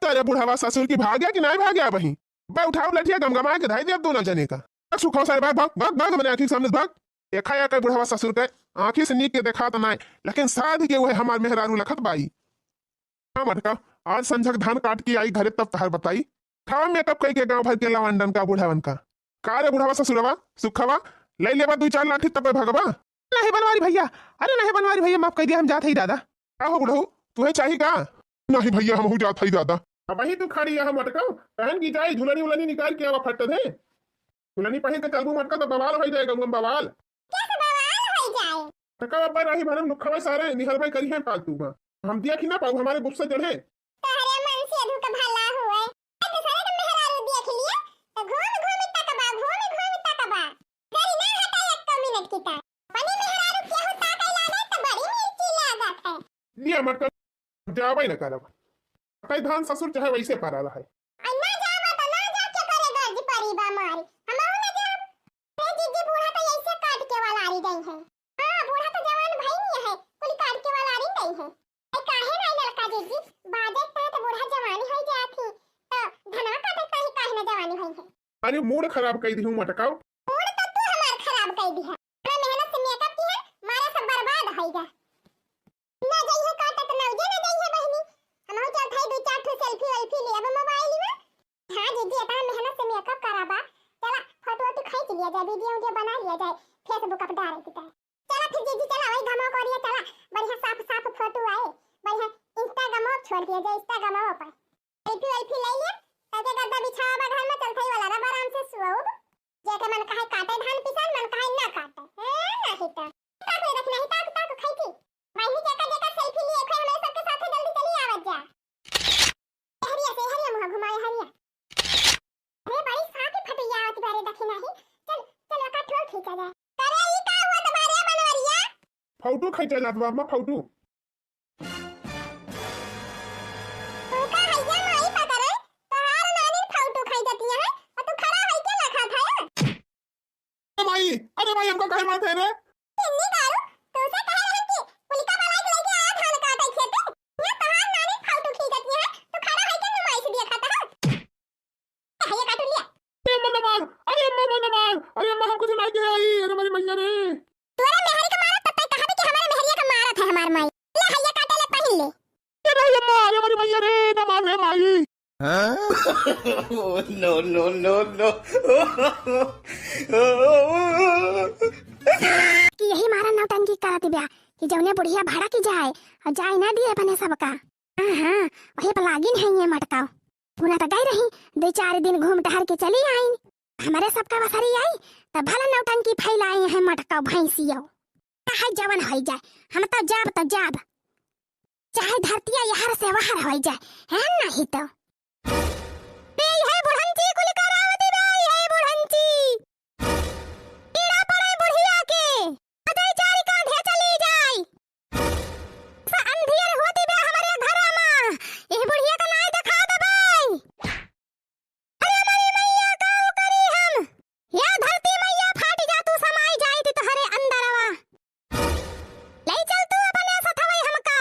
तेरे बुढ़ावा ससुर की भाग्या कि नहीं भाग्या बही? बे उठाओ लठिया, गमगमा के धाई देब दोनों जने का। भाग सुखऊ सारे, भाग, भाग, भाग, भाग, हमरे आँखी के सामने से भाग। देखा या कई बुढ़ावा ससुर के आँखी से नीक के देखा तो नाय, लेकिन साध के वह हमार मेहरारू लखत बाई। हाँ मटका, आज संझक धान काट के आई घरे तब तहार बताई। खावा मेकअप कई के गाँव भर के लवंडन का बुढ़ावन का। का रे बुढ़ावा ससुरवा, सुखवा, ले लेबा दू चार लाठी तब भगबा। नहीं बनवारी भैया, अरे नहीं बनवारी भैया, माफ कर दिया, हम जात ही दादा। का हो बुढ़ऊ, तुहे चाही का? नहीं भैया, हमहू जात हई दादा। अब वही तू खड़ी है मटका, कहन की जाए झुलनी उलनी निकाल के आवा फट दे। झुलनी पहिर के चलबू मटका तो बवाल हो जाए गंगम बवाल। कैसे बवाल हो जाए? मटका अब रही भरम लुखवा सारे निहर भाई करी है फालतू में। हम दिया कि ना पाऊ, हमारे गुस्सा चढ़े। तहरे मन से अधू का भला हुए। दूसरे के मेहरारू देख लिया तो घूम घूम तकबा, घूम घूम तकबा। तेरी ना हटा एक मिनट की ता। अपनी मेहरारू केहू ताकै लागे तो बड़ी मिर्ची लागत है। लिया मटका, जाबै न करब। कई धान ससुर चाहे वैसे पराला है। आ ना जाबा तो ना जा, के करे गर्ज परी बा मारी। हमहू ना जाब। अरे जीजी, बूढ़ा तो ऐसे काट के वालारी गई है। हाँ, बूढ़ा तो जवान भई नहीं है, कुल काट के वालारी गई है। ए, काहे ना ललका जीजी, बाजे तक तो बूढ़ा जवानी हो जात ही, तो धनवा काटे ताही काहे ना जवानी होई है? अरे मूड खराब कई दिहू मटकाओ। मूड तो तू हमार खराब कई दिहा। इतना मेहनत से मेकअप की है, मारे सब बर्बाद होइगा। ना जाई है काटे तो नौजे ना जाई है बहिनी। हमहू चल थाई दो चार ठो सेल्फी वेल्फी ले अब मोबाइल में। हाँ जीजी, इतना मेहनत से मेकअप कराबा, चला फोटो वोटो खींच लिया जाए, वीडियो वीडियो बना लिया जाए, Facebook पर डाल देता है। चला फिर जीजी, चला वही घमो करिए, चला बढ़िया साफ साफ फोटो आए, बढ़िया Instagram छोड़ दिया जाए, Instagram पर। सेल्फी वेल्फी ले लिया, ताके गद्दा बिछावा बा घर में, चल थाई वाला रब आराम से सोऊब। जेके मन कहे काटे धान पिसान, मन कहे ना काटे। हैं, नहीं तो। ताक ले रख, नहीं ताक, ताक खाई थी। वही जेका जेका सेल्फी लिए, कोई हमारे सबके साथ जल्दी चली आवत जा। हरिया से, हरिया मुँह घुमाए, हरिया। अरे बड़ी साथ फटिया आवत बारे दखी नहीं। चल, चल, एका ठोल खींचा जाए। करे ई का हुआ तुम्हारे बनवरिया? फोटो खींचा जात बा, अम्मा, फोटो। तू का हैया माई पकड़े, तोहार नानी फोटो खींचती है, और तू खड़ा है के लखा था? ए माई, अरे माई, हमका काहे मारत है रे? किन्नी दारू, तू से कहे रहे कि पुलिका वाला के लेके आया धान काटे खेते। ये तोहार नानी फोटो खींचती है, तू खड़ा है के नुमाइश देखा था? हैया काटू लिया। ए अम्मा ना मार, अरे अम्मा, अम्मा ना मार, अरे अम्मा हमको सुनाई के आई, अरे मेरी मैया रे। तोरे मेहरी का मारत तब तक कहा कि हमारे मेहरिया का मारत है हमार माई। ले हैया काटे ले पहिन ले। ए नहीं अम्मा, अरे मेरी मैया रे, ना मार रे माई। हाँ? Oh, no, no, no, no। कि यही मारा नौटंकी करत बिया कि जौने बुढ़िया भड़क जाए और जाए ना दिए अपने सबका। हाँ, हाँ, वही पर लागिन है ये मटकाओ। पूरा तो गई रही, दो चार दिन घूम टहर के चली आईन। हमरे सबका बसरी आई, तब भला नौटंकी फैलाई है मटकाओ भैंसियो। चाहे जवन होई जाए, हम तो जाब तो जाब। चाहे धरतिया यहर से वहर होई जाए, है नहीं तो। बे, यही बुढ़ंची कुल करावती बे, यही बुढ़ंची। कीड़ा पड़े बुढ़िया के, अजय चारी कांधे चली जाई। स अंधियर होती बे हमरे घरा मा, यही बुढ़िया का नाई दिखा देबे। अरे मोरी मैया, काऊ करी हम? या धरती मैया, फाट जा तू, समाई जाई थी तोहरे अंदरवा। लई चल तू अपने सथवई हमका,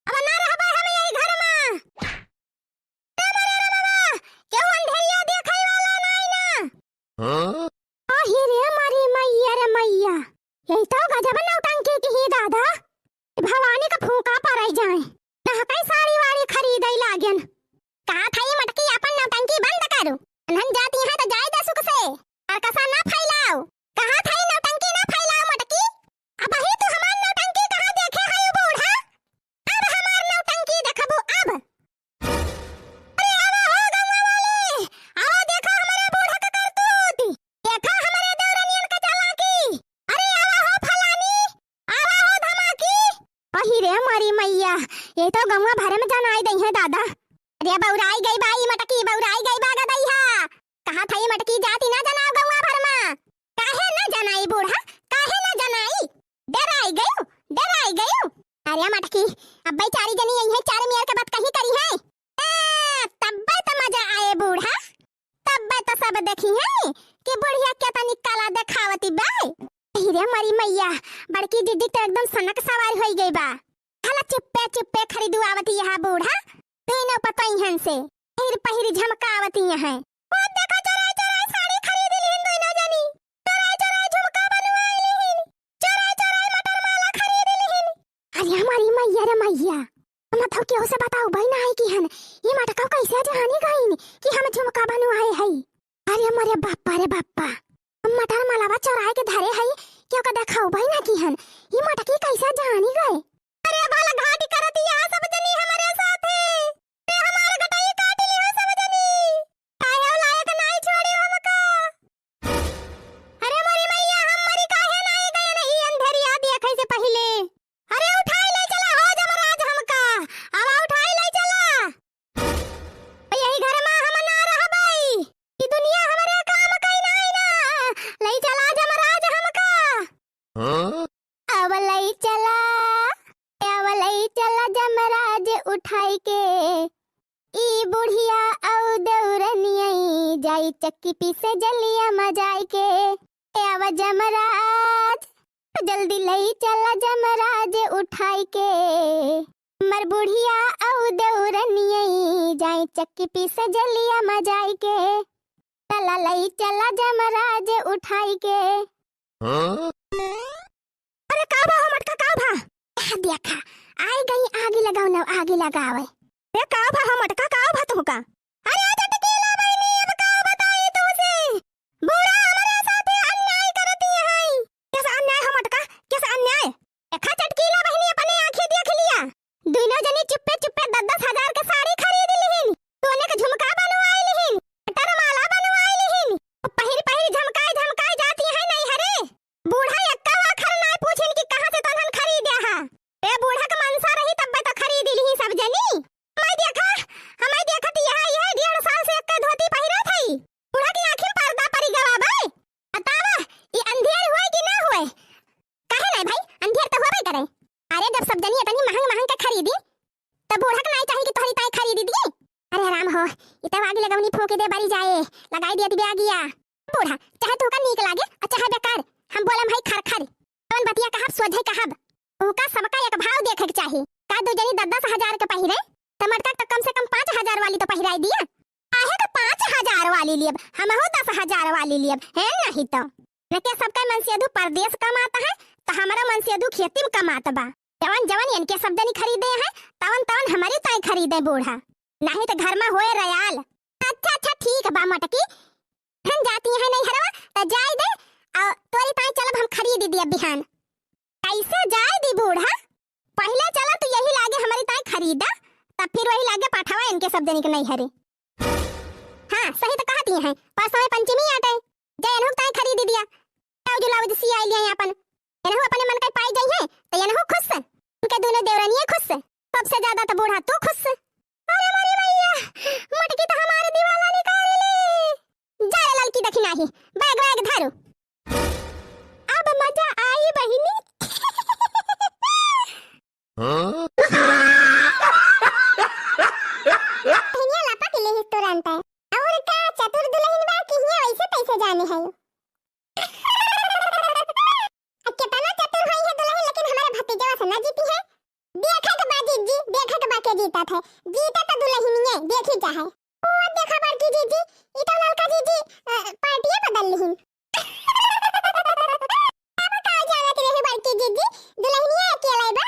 अब ना रहबे हम यही घर मा। ए मोरे रमवा, केहू अंधेरिया देखई वाला नाई ना। हाँ? आही रे मोरी मैया रे मैया, यही तो गजब नौटंकी की ही दादा। भवानी का फूंका पड़े जाए, ना कई साड़ी वाड़ी खरीदे लागेन। कहा था ये मटकी, अपन नौटंकी बंद करू। अनहन जाती है तो जाए दे सुख से, और कसा ना फैलाओ। कहा था ये नौटंकी ना फैलाओ मटकी। अब ही तू हमार नौटंकी कहाँ देखे है बूढ़ा? अब हमार नौटंकी देखबू अब। अरे आवा हो गंगा वाले, आवा देखा हमारे बूढ़ा का करतूत, देखा हमारे देवरनियन का चालाकी। अरे आवा हो फलानी, आवा हो धमाकी। अही रे मोरी मैया, ये तो गंगा भर में जनाई दई है दादा। अरे बौराई गई बा ई मटकी, बौराई गई बा गदैया। कहा था ई मटकी जाती ना जनाओ गंगा भर में। काहे ना जनाई बूढ़ा, काहे ना जनाई? डराई गयू, डराई गयू। अरे मटकी, अब्बे चारी जनी यही है, चार मियर के बात कहीं करी है। ए, तब्बे त मजा आए बूढ़ा, तब्बे त सब देखी है कि बुढ़िया केतनी कला देखावती बा। अही रे मोरी मैया, बड़की दीदी त एकदम सनक सवार होई गई बा। हला चुप्पे चुप्पे खरीदुआवती यहाँ बूढ़ा, तीनों पतोहियन से पहिर पहिर झमकावती यहाँ। ओ देखो, चोराई चोराई साड़ी खरीद लिहिन दोनों जनी, चोराई चोराई झुमका बनवाई लिहिन, चोराई चोराई मटर माला खरीद लिहिन। अरे हमारी मैया रे मैया, हम तो केहू से बताओ भाई ना है कि हन, ये मटका कैसे जानी गईन कि हम झुमका बनवाए है। अरे हमारे बापा रे बापा, हम मटर मालावा चोराए के धरे है, केहू का देखाओ भाई ना कि हन, ये मटकी कैसे जानी गए। अरे भला घाटी करत यहाँ सब जनी हमारे साथे। अरे हमार गटई काट लियो सब जनी। काहे लायक नाई छोड़ी हमका। अरे मोरी मैया, हम मरी काहे नाई गए नहीं अंधेरिया देखे से पहिले। अरे उठाई ले चला हो जमराज हमका। अब उठाई ले चला। यही घर मा हम ना रहबई। ई दुनिया हमरे काम कई नाई ना। ले चला जमराज हमका। हाँ? अब लई चला, अब लई चला जमराज उठाई के। ई बुढ़िया अउ दौरनियई जाई चक्की पीसे जलिया मजाई के। ए अब जमराज, जल्दी लई चला जमराज उठाई के। मर बुढ़िया अउ दौरनियई जाई चक्की पीसे जलिया मजाई के। चला लई चला जमराज उठाई के। हाँ? अरे का भा हो मटका, का भा? आ देखा, आई गई आगी लगाओ ना, आगी लगावे। ए का भा हो मटका, का भा तुहका? अरे चटकीला बहिनी, अब का बताई तुहसे? बूढ़ा हमरे साथे अन्याय करती है। कैसा अन्याय हो मटका, कैसा अन्याय? देखा चटकीला बहिनी, अपने आँखी देख लिया। दुनो जनी चुप्पे चुप्पे दस दस हजार के साड़ी खरीद लिहिन। सोने के झुमका बनवाई लिहिन, मटर माला बनवाई लिहिन। पहिर पहिर झमकाए झमकाए जाती है नैहरे। बूढ़ा एक्का आखर नाय पूछिन कि कहाँ से तोहन खरीद्या हा। ए बूढ़ा के मनसा रही तब्बे तो खरीद लिही सब जनी। हमाई देखा, हमाई देखत यह, यह डेढ़ साल से एक्के धोती पहिरत हई। बूढ़ा की आँखी में पर्दा परी गवा बे। बतावा, ई अंधेर हुए कि ना हुए? काहे नाय भाई, अंधेर तो होबे करे। अरे जब सब जनी इतनी महंग महंग के खरीदी, तो बूढ़ा के नाय चाही कि तोहरी ताई खरीदी दी? अरे राम हो, ई तो आग लगौनी फूंक दे बरी जाए, लगाई दिया दिबे आगिया। बूढ़ा, चाहे तोहका नीक लागे और चाहे बेकार, हम बोलम हई खर खर। जवन बतिया कहब सोझे कहब, उनका सबका एक भाव देखे के चाही। का दू जनी दस दस हजार के पहिरे, त मटका तो कम से कम पाँच हजार वाली तो पहिराई दिया। काहे के पाँच हजार वाली लियब, हमहू दस हजार वाली लियब, है नहीं तो। इनके सबके मनसेधु परदेस कमात है, तो हमारा मनसेधु खेती में कमात बा। जवन जवन इनके सब जनी खरीदे हैं, तवन तवन हमारी ताई खरीदे बूढ़ा। नहीं तो घर में होए रयाल। ठीक बा मटकी, हम जाती हैं नैहरवा, त जाए दे, और तोरी ताई चलब हम खरीद दिया बिहान। कैसे जाए दी बूढ़ा? पहले चला तू यही लागे हमारी ताई खरीदा, तब फिर वही लागे पाठावा इनके सब जनी के नैहरे। हाँ, सही तो कहती हैं, परसों पंचमी आटे, जे एनहु ताई खरीद दिया, ब्लाउज उलाउज सियाई लिया अपन, एनहु अपने मन का पाई जाई है, तो एनहु खुश, उनके दोनों देवरानियां खुश, सबसे ज्यादा तो बूढ़ा तू खुश। अरे मोरी मैया, मटकी तो हमारे दिवाला निकाल ली। जा रे ललकी दखिनाही, बैग वैग धरू। अब मजा आई बहिनी। हाँ? बहिनिया लपक लेही तुरंत। और का चतुर दुलहिन बा कि हियां वैसे तैसे जाने है। अब कितना चतुर होई है दुलहिन, लेकिन हमारे भतीजवा से ना जीती है। देखा के बा जीजी, देखा के बा के जीता थे। जीता तो दुलहिनिये, देखी चाहे। ओ देखा बड़की जीजी, ई तो ललका जीजी, अ, पार्टिये बदल लिहिन। अब का जानत रहे बड़की जीजी, दुलहिनिया अकेले बा।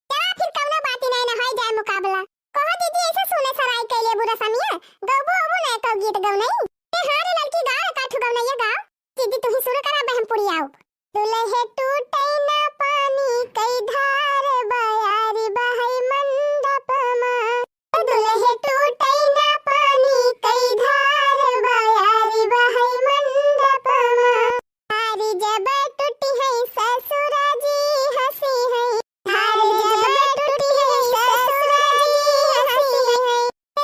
चला फिर कौनो बात ही नहीं, ना होई जाए मुकाबला। कहो जीजी, ऐसे सुने सराय कैले बुरा समिया, गौबो अबो नहीं कौ गीत गौ नहीं। ए हाँ रे ललकी, गा रे काठू गौ नहीं गा। जीजी तू ही शुरू करा, बहन पुड़ी आओ। दुलहे टूटे ना पानी कई धार, बयारी बहै मंडप मा। दुलहे टूटे ना पानी कई धार, बयारी बहै मंडप मा। धार जब टूटी है ससुरा जी हंसी है। धार जब टूटी है ससुरा जी हंसी है।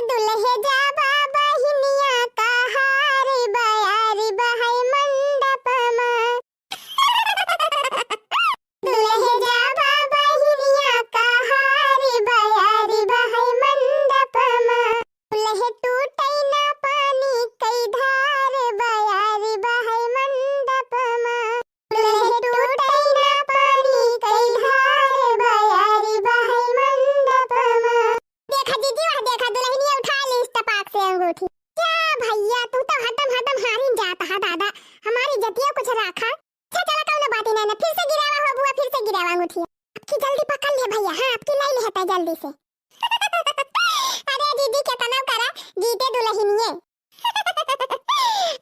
दुलहे जाबा बहिनिया कहार, बयारी बहै मंडप मा। दुलहे जाबा बहिनिया कहार, बयारी बहै मंडप मा। दुलहे टूटे ना पानी कई धार, बयारी बहै मंडप मा। दुलहे टूटे ना पानी कई धार, बयारी बहै मंडप मा। देखा जीजी, वह देखा, दुलहिनिया उठा ली इस टपाक से अंगूठी। क्या भैया, तू तो हरदम, हरदम हारिन जाता है दादा, हमारी जतिया कुछ रखा। अच्छा चला, कौनो बात ही नहीं ना, फिर से गिरावा हो बुआ, फिर से गिरावा अंगूठी। अब की जल्दी पकड़ ले भैया, हाँ, अब की लाई ले हता जल्दी से। अरे जीजी, केतनो करा, जीते दुलहिनिये।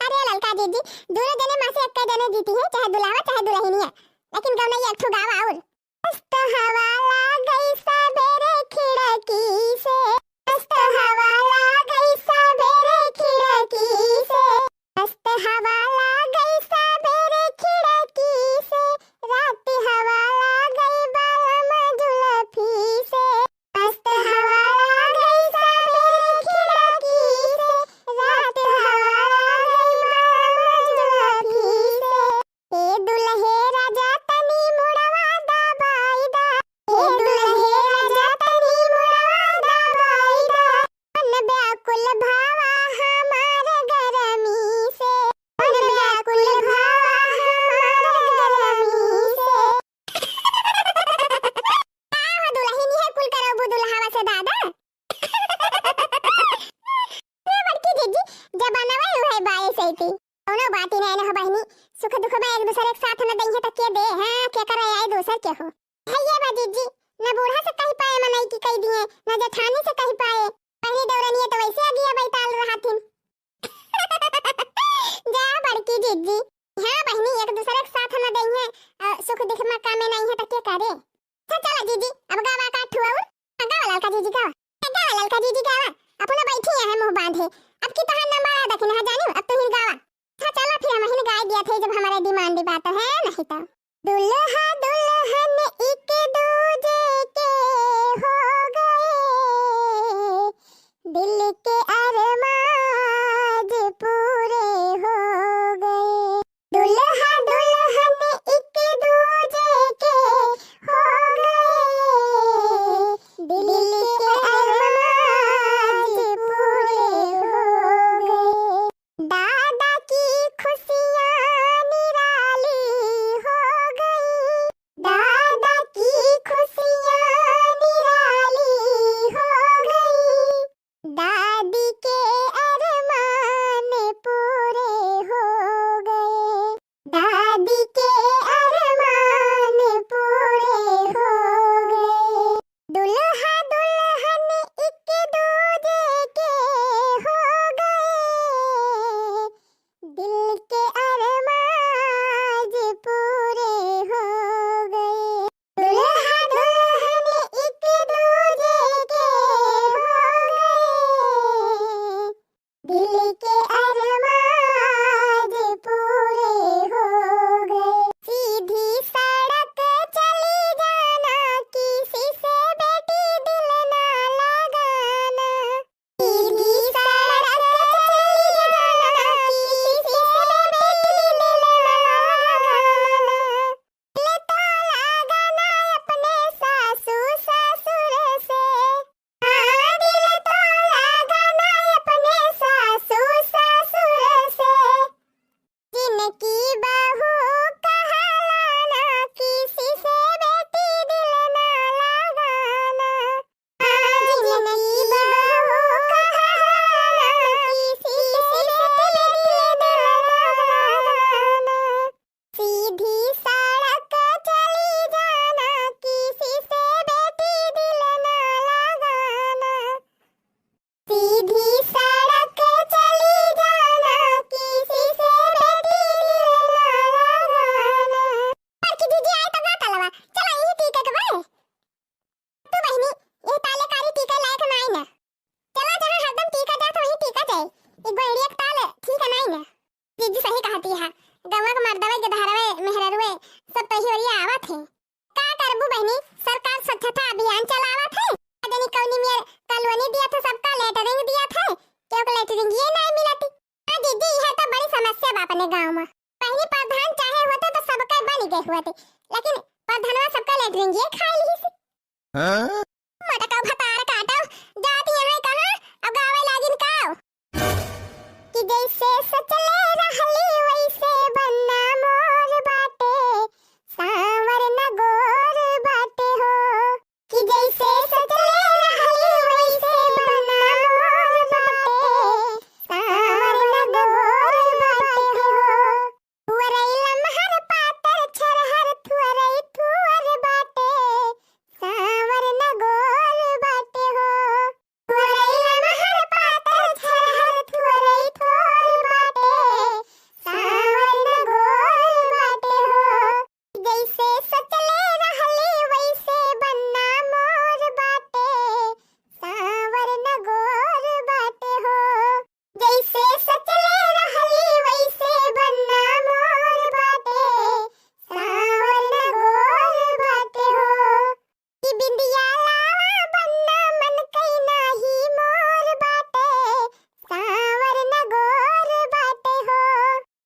अरे ललका जीजी, दोनों जने मा से एक्के जने जीती है, चाहे दुलावा, चाहे दुलहिनिया, लेकिन गौनैया एक ठो गावा और। मस्त हवा लागै सबेरे खिड़की से, मस्त हवा लागै सबेरे खिड़की से, मस्त हवा लागै सबेरे खिड़की से, रात हवा लागै बलम जुलफी से। मस्त हवा लागै सबेरे खिड़की से, रात हवा लागै बलम जुलफी से। ए दुलहे राजा तनी मुड़वा दबाई दा, ए दुलहे राजा तनी मुड़वा दबाई दा। मन व्याकुल भावा हमार गरमी से, मन व्याकुल भावा हमार गरमी से। का हो दुलहिन, इहे कुल करबू दुलहावा से दादा? ए बड़की जीजी, जमानवा उहे बाए सैती। कौनो बात ही नहीं हो बहिनी, सुख दुख में एक दूसरे के साथ न दइहे त के दे, हाँ, के करे आई दूसर के हो। है ये बा जीजी, न बूढ़ा से कही पाए मनई की कही दिए, न जेठानी से कही पाए, बहिनी देवरनिया तो वैसे अगिया बैताल रहथिन। जा बड़की जीजी, हाँ बहिनी, एक दूसरे के साथ न दइहे, अ, सुख दुख में कामे नहीं है त के करे? अच्छा चला जीजी, अब गावा का ठुआ उर। हाँ, गावा ललका जीजी गावा। ए, गावा ललका जीजी गावा। अपना बैठी है मुंह बांधे। अब की तोहार नंबर आ दखिन है जानू, अब तू ही गावा। अच्छा चला फिर हम ही गाय दिया थे जब हमारे डिमांड बात है नहीं तो। दुल्हा दुल्हन एक दूजे के हो गए, दिल के अरमाज पूरे हो गए। दुल्हा दुल्हन एक दूजे के हो गए, दिल के अरमाज पूरे हो गए। दादा की खुशियाँ निराली हो गई, जीजी सही कहती है, गौवा के मर्दवे, गदहरवे, मेहररुए सब तो ही ओरिया आवत है। का करबू बहिनी, सरकार स्वच्छता अभियान चलावत है। जनी कौनी मेर कॉलोनी दिया था, सबका लेटरिंग दिया था, क्यों लेटरिंग ये नहीं मिलती। हाँ जीजी, यह तो बड़ी समस्या बा अपने गाँव में। बहिनी प्रधान चाहे होते तो सबका बन गए होते, लेकिन प्रधानवा सबका लेटरिंग ये खा ली से। हाँ? मोटका भतार काटो, जात यहाँ कहाँ, अब गावे लागिन काव। कि जैसे सोचले रहली वैसे बनना मोर बाटे, सांवर न गोर बाटे हो। कि जैसे सोचले रहली वैसे बनना मोर बाटे, सांवर न गोर बाटे हो। थुअरई लमहर पातर छरहर थुअरई थुअर बाटे, सांवर न गोर बाटे हो। थुअरई लमहर पातर छरहर थुअरई थोर बाटे, सांवर न गोर बाटे हो। जैसे सोचले रहली वैसे बनना मोर बाटे, सांवर न गोर बाटे हो। जैसे सोचले रहली वैसे बनना मोर बाटे, सांवर न गोर बाटे हो। कि बिंदिया लावा बनना मन कई नाही मोर बाटे, सांवर न गोर बाटे हो।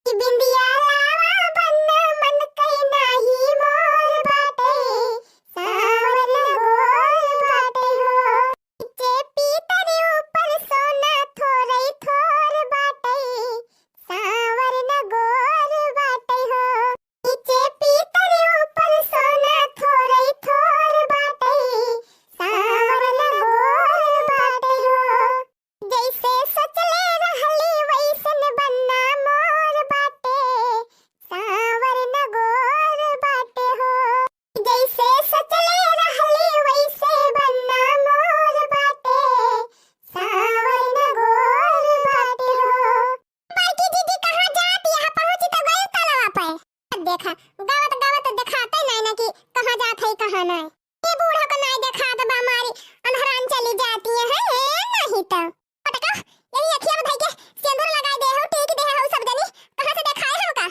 कि बिंदिया लावा बनना मन कई नाही मोर बाटे, सांवर न गोर बाटे हो। नीचे पीतर ऊपर सोना थोरई थोर बाटे, सांवर न गोर बाटे हो। नीचे पीतर ऊपर सोना थोरई थोर बाटे, सांवर न गोर बाटे हो। जैसे सोचले रहली वैसन बनना मोर बाटे, सांवर न गोर बाटे हो। जैसे सोचले रहली वैसे बनना मोर बाटे, सांवर न गोर बाटे हो। बड़की दीदी कहाँ जात, यहाँ पहुँची तो गई कलवा पे। देखा, गावत गावत देखाते नहीं ना कि कहाँ जात है, कहाँ नहीं। ये बूढ़ा को नहीं देखात बा, मारी अंधरान चली जाती है, है नहीं तो। पटका, यही अखिया में धई के सेंदूर लगाई दे हो, टीक दे हो सब जनी, कहाँ से देखाए हमका?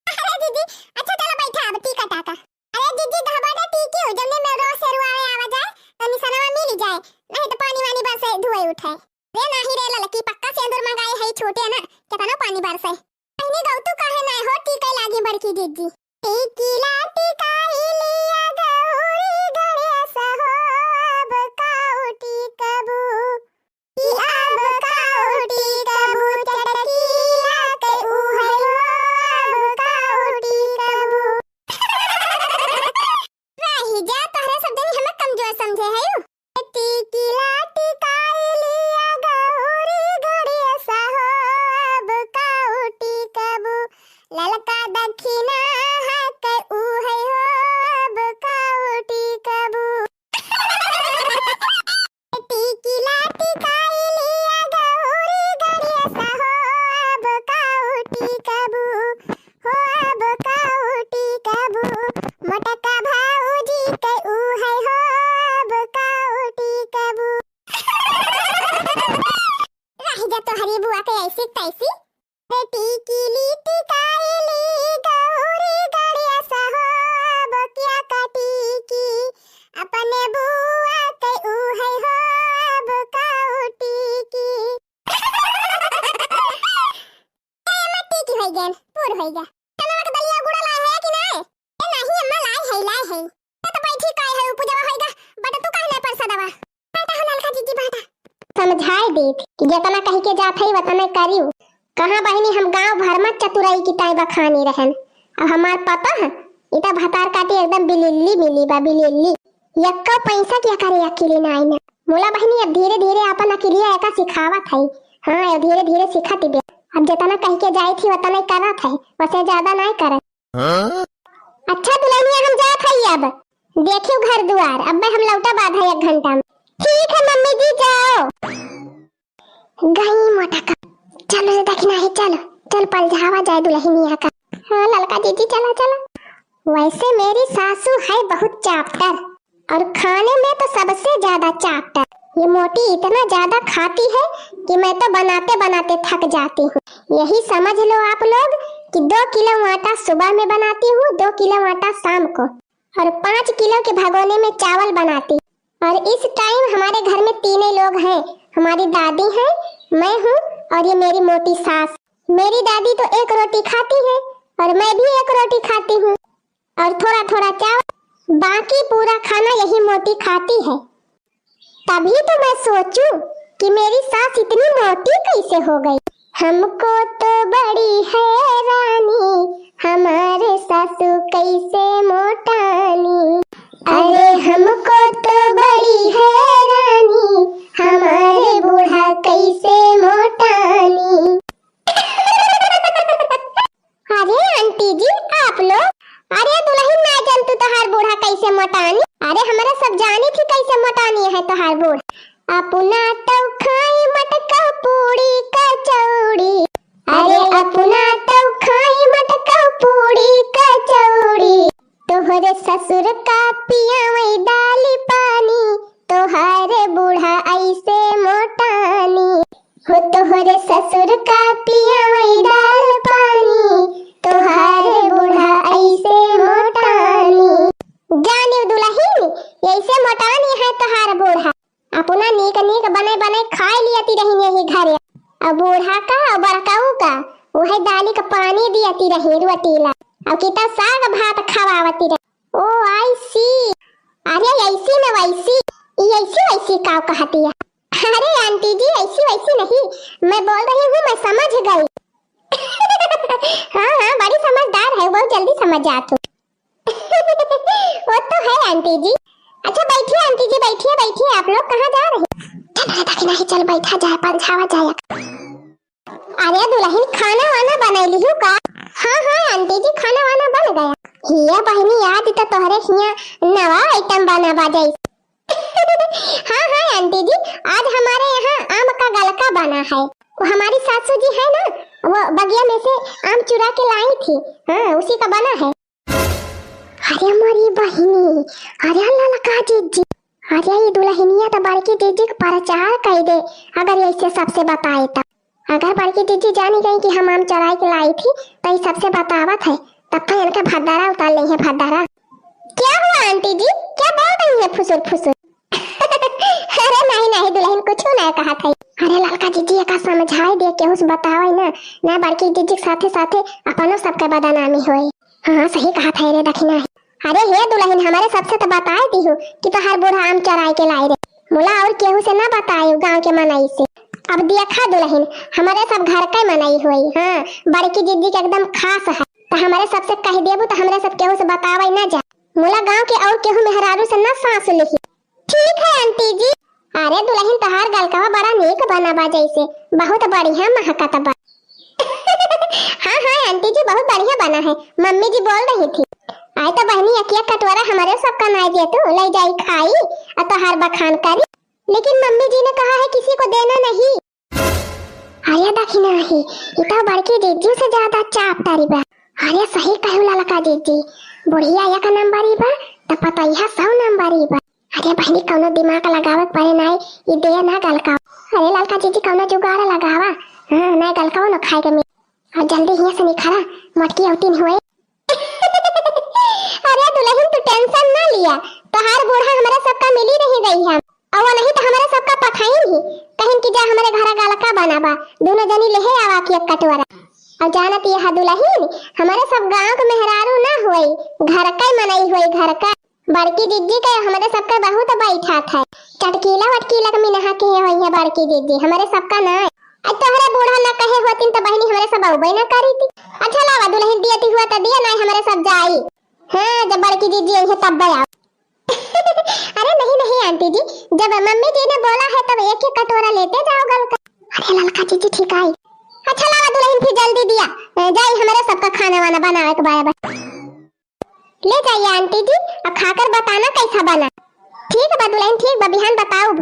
अरे दीदी, अच्छा चलो बैठा, अब टीका टाका। अरे दीदी, धबा दे टीकी हो, जमने में रोज सेरुआ आवे आवा जाए, तो निशानवा मिल जाए, नहीं तो पानी वानी बरसे धुए उठे। रे नाही रे ललकी, पक्का सेंदूर मंगाए है, छोटे ना, कितना पानी बरसे। बहिनी गौतू काहे नाय हो, टीके लागी बड़की दीदी। टीकी ला टिकाई लिया गौरी गणेश हो, अब काऊ टिकबू, कि अब काऊ टिकबू, चटकीला के उहै हो, अब काऊ टिकबू। रही जा, तोहरे सब जनी हमें कमजोर समझे है यू। टीकी ला टिकाई लिया गौरी गणेश हो, अब काऊ टिकबू, ललका दक्षिणा है के उहै हो, अब काऊ टिकबू। टीकी ला टिकाई लिया गौरी गणेश हो, अब काऊ टिकबू, हो अब काऊ टिकबू, मोटका भौजी के उहै हो, अब काऊ टिकबू। रह जा तोहरी बुआ के ऐसी तैसी। रे टीकी ली टिकाई ली गौरी गणेश हो, अब क्या का टीकी, अपने बुआ के उहै हो, अब काऊ टीकी। ए, मत टीकी होई गन, पूर होई गा। चनवा के दलिया गुड़ा लाए है कि नाय? ए, नाही अम्मा, लाए है, लाए है। ए, तो बैठी काहे है, पूजवा होई गा, बट तू काहे नाय परसा दवा? बाटा हो ललका जीजी, बाटा। समझाए देत कि जेतना कहि के जात है, वतना करियो। कहाँ बहिनी, हम गाँव भर में चतुराई की ताई बखानी रहन। अब हमार पता है, इता भतार काटी एकदम बिलिल्ली मिली बा, बिलिल्ली। यक्का पैसा क्या करे अकेले ना आई ना। मोला बहिनी अब धीरे धीरे आपन अकेलिया एका सिखावत है। हाँ, अब धीरे धीरे सिखत बे। अब जेतना कहि के जाई थी, वतना ही करत है, वसे ज्यादा नाय करत। हाँ? अच्छा दुल्हनिया, हम जात हई अब। देखियो घर दुआर, अब्बे हम लौटा बाद है एक घंटा में। ठीक है मम्मी जी, जाओ। गई मोटका, चलो दखिना है, चलो, चल पलझावा जाए दुल्हनिया का। हाँ ललका जीजी, चला चला। वैसे मेरी सासू है बहुत चापटर, और खाने में तो सबसे ज्यादा चापटर। ये मोटी इतना ज्यादा खाती है कि मैं तो बनाते बनाते थक जाती हूँ। यही समझ लो आप लोग कि दो किलो आटा सुबह में बनाती हूँ, दो किलो आटा शाम को, और पाँच किलो के भगोने में चावल बनाती। और इस टाइम हमारे घर में तीन ही लोग हैं, हमारी दादी हैं, मैं हूँ और ये मेरी मोटी सास। मेरी दादी तो एक रोटी खाती है और मैं भी एक रोटी खाती हूँ और थोड़ा थोड़ा चावल, बाकी पूरा खाना यही मोटी खाती है। तभी तो मैं सोचूं कि मेरी सास इतनी मोटी कैसे हो गई। हमको तो बड़ी हैरानी, हमारे सासू कैसे मोटानी। अरे हमको तो बड़ी हैरानी, हमारे बूढ़ा कैसे मोटानी। अरे आंटी जी, आप लोग, अरे दुलहिन ना जानतू तोहार बूढ़ा कैसे मोटानी। अरे हमरा सब जानी थी कैसे मोटानी है तोहार बूढ़ा। अपना तो खाई मटका पूड़ी कचौड़ी। अरे अपना तो खाई मटका पूड़ी कचौड़ी। तोहरे ससुर का पियावई दाली पानी, तोहार बूढ़ा ऐसे मोटानी। हो तोहरे ससुर का पियावई दाल पानी, तोहार बूढ़ा ऐसे मोटानी। जानियो दुलहिन, ऐसे मोटानी है तोहार बूढ़ा। अपना नीक नीक बने बने खाए लियती रहिन यही घरे। अब बूढ़ा का, अब बड़काऊ का, उहे दाली का पानी दियती रही रोटी ला। अब कितना साग भात खवावती रही। Oh, I see। अरे ऐसी न वैसी, ई ऐसी वैसी का कहती है? अरे आंटी जी, ऐसी वैसी नहीं, मैं बोल रही हूँ, मैं समझ गई। हाँ हाँ, बड़ी समझदार है, बहुत जल्दी समझ जाती हूँ। वो तो है आंटी जी। अच्छा बैठिए आंटी जी, बैठिए बैठिए, आप लोग कहाँ जा रहे हैं? चल रे दखिना ही, चल बैठा जाए, परछावा जाए। अरे दुलहिन, खाना वाना बनैली हूँ का? हाँ हाँ आंटी जी, खाना वाना बन गया। हिया बहिनी, आज तो तोहरे हिया नवा आइटम बना बा जैसे। हाँ हाँ आंटी जी, आज हमारे यहाँ आम का गलका बना है। वो हमारी सासू जी है ना, वो बगिया में से आम चुरा के लाई थी। हाँ, उसी का बना है। अरे मोरी बहिनी, अरे ललका जिज्जी, अरे ये दुलहिनिया तो बड़की जिज्जी के प्रचार कई दे, अगर ऐसे सबसे बताए तो। अगर बड़की जिज्जी जानी गई कि हम आम चुराई के लाई थी, तो ये सबसे बतावत है, तब तो इनका भद्दारा उतार लेंगे, भद्दारा। क्या हुआ आंटी जी, क्या बोल रही है फुसुर फुसुर? अरे नहीं नहीं दुलहिन, कुछ नहीं कहा था। अरे ललका जिज्जी का समझाए दे, केहू से बतावे ना, ना बड़की जिज्जी के साथे साथे अपनो सबके बदनामी होए। हाँ, सही कहा था रे दखिना। अरे हे दुलहिन, हमारे सबसे तो बताए दिहु कि तोहार बूढ़ा आम चुराए के लाई रे। मुला और केहू से ना बताए गाँव के मनई से। अब देखा दुलहिन, हमारे सब घर के मनई होई। हाँ, बड़की जिज्जी के एकदम खास है, तो हमारे सबसे कह देबू तो हमरे सब केहू से बतावे ना जा। मुला गाँव के और केहू मेहरारू से ना सास लिही। ठीक है आंटी जी। अरे दुलहिन, तोहार गलकवा बड़ा नीक बना बा जैसे, बहुत बढ़िया महकत बा। हाँ हाँ आंटी जी, बहुत बढ़िया बना है, मम्मी जी बोल रही थी। आए तो बहिनी, एक एक कटोरा हमारे सबका नाई दे तू, ले जाई खाई और तोहार बखान करी। लेकिन मम्मी जी ने कहा है किसी को देना नहीं। अरे दखिना ही, ई तो बड़की जिज्जी से ज्यादा चाप तारी बा। अरे सही कहू ललका जिज्जी, बुढ़िया एक नंबर ही बा, तो पतैया सौ नंबर ही बा। अरे बहिनी, कौनो दिमाग लगावे के पड़े नाई, ई दे ना गलकाओ। अरे ललका जिज्जी, कौनो जुगाड़ लगावा। हाँ, ना गलकाओ ना खाए के मिले। और जल्दी हियाँ से निखरा, मोटकी औतिन हुए। अरे दुलहिन, तू tension ना लिया, तोहार बूढ़ा हमरा सबका मिली रही गई है। और वो नहीं तो हमरा सबका पठाइन ही, कहिन कि जा हमरे घरा गलका बना बा, दोनों जनी लेहे आवा कि एक कटोरा। और जानत यह दुलहिन, हमारे सब गाँव के मेहरारू ना होई, घर का मनई होई, घर का। बड़की जिज्जी के हमरे सबके बहुत बैठा था। चटकीला वटकीला के मिनहा के होई है बड़की जिज्जी, हमरे सबका ना। आज तोहरे बूढ़ा ना कहे होतिन तो बहिनी हमरे सब अउबे ना करी थी। अच्छा लावा दुलहिन, दियती हुआ तो दिया, ना हमरे सब जाई। हाँ, जब बड़की जिज्जी आई है तब आओ। अरे नहीं नहीं आंटी जी, जब मम्मी जी ने बोला है तब एक ही कटोरा लेते जाओ गलका। अरे ललका जिज्जी ठीक आई। अच्छा लावा दुलहिन फिर जल्दी दिया, ए, जाई हमरे सबका खाना वाना बनावे के बाय बाय। ले जाइए आंटी जी, अब खाकर बताना कैसा बना। ठीक बा दुलहिन, ठीक बा, बिहान बताओ।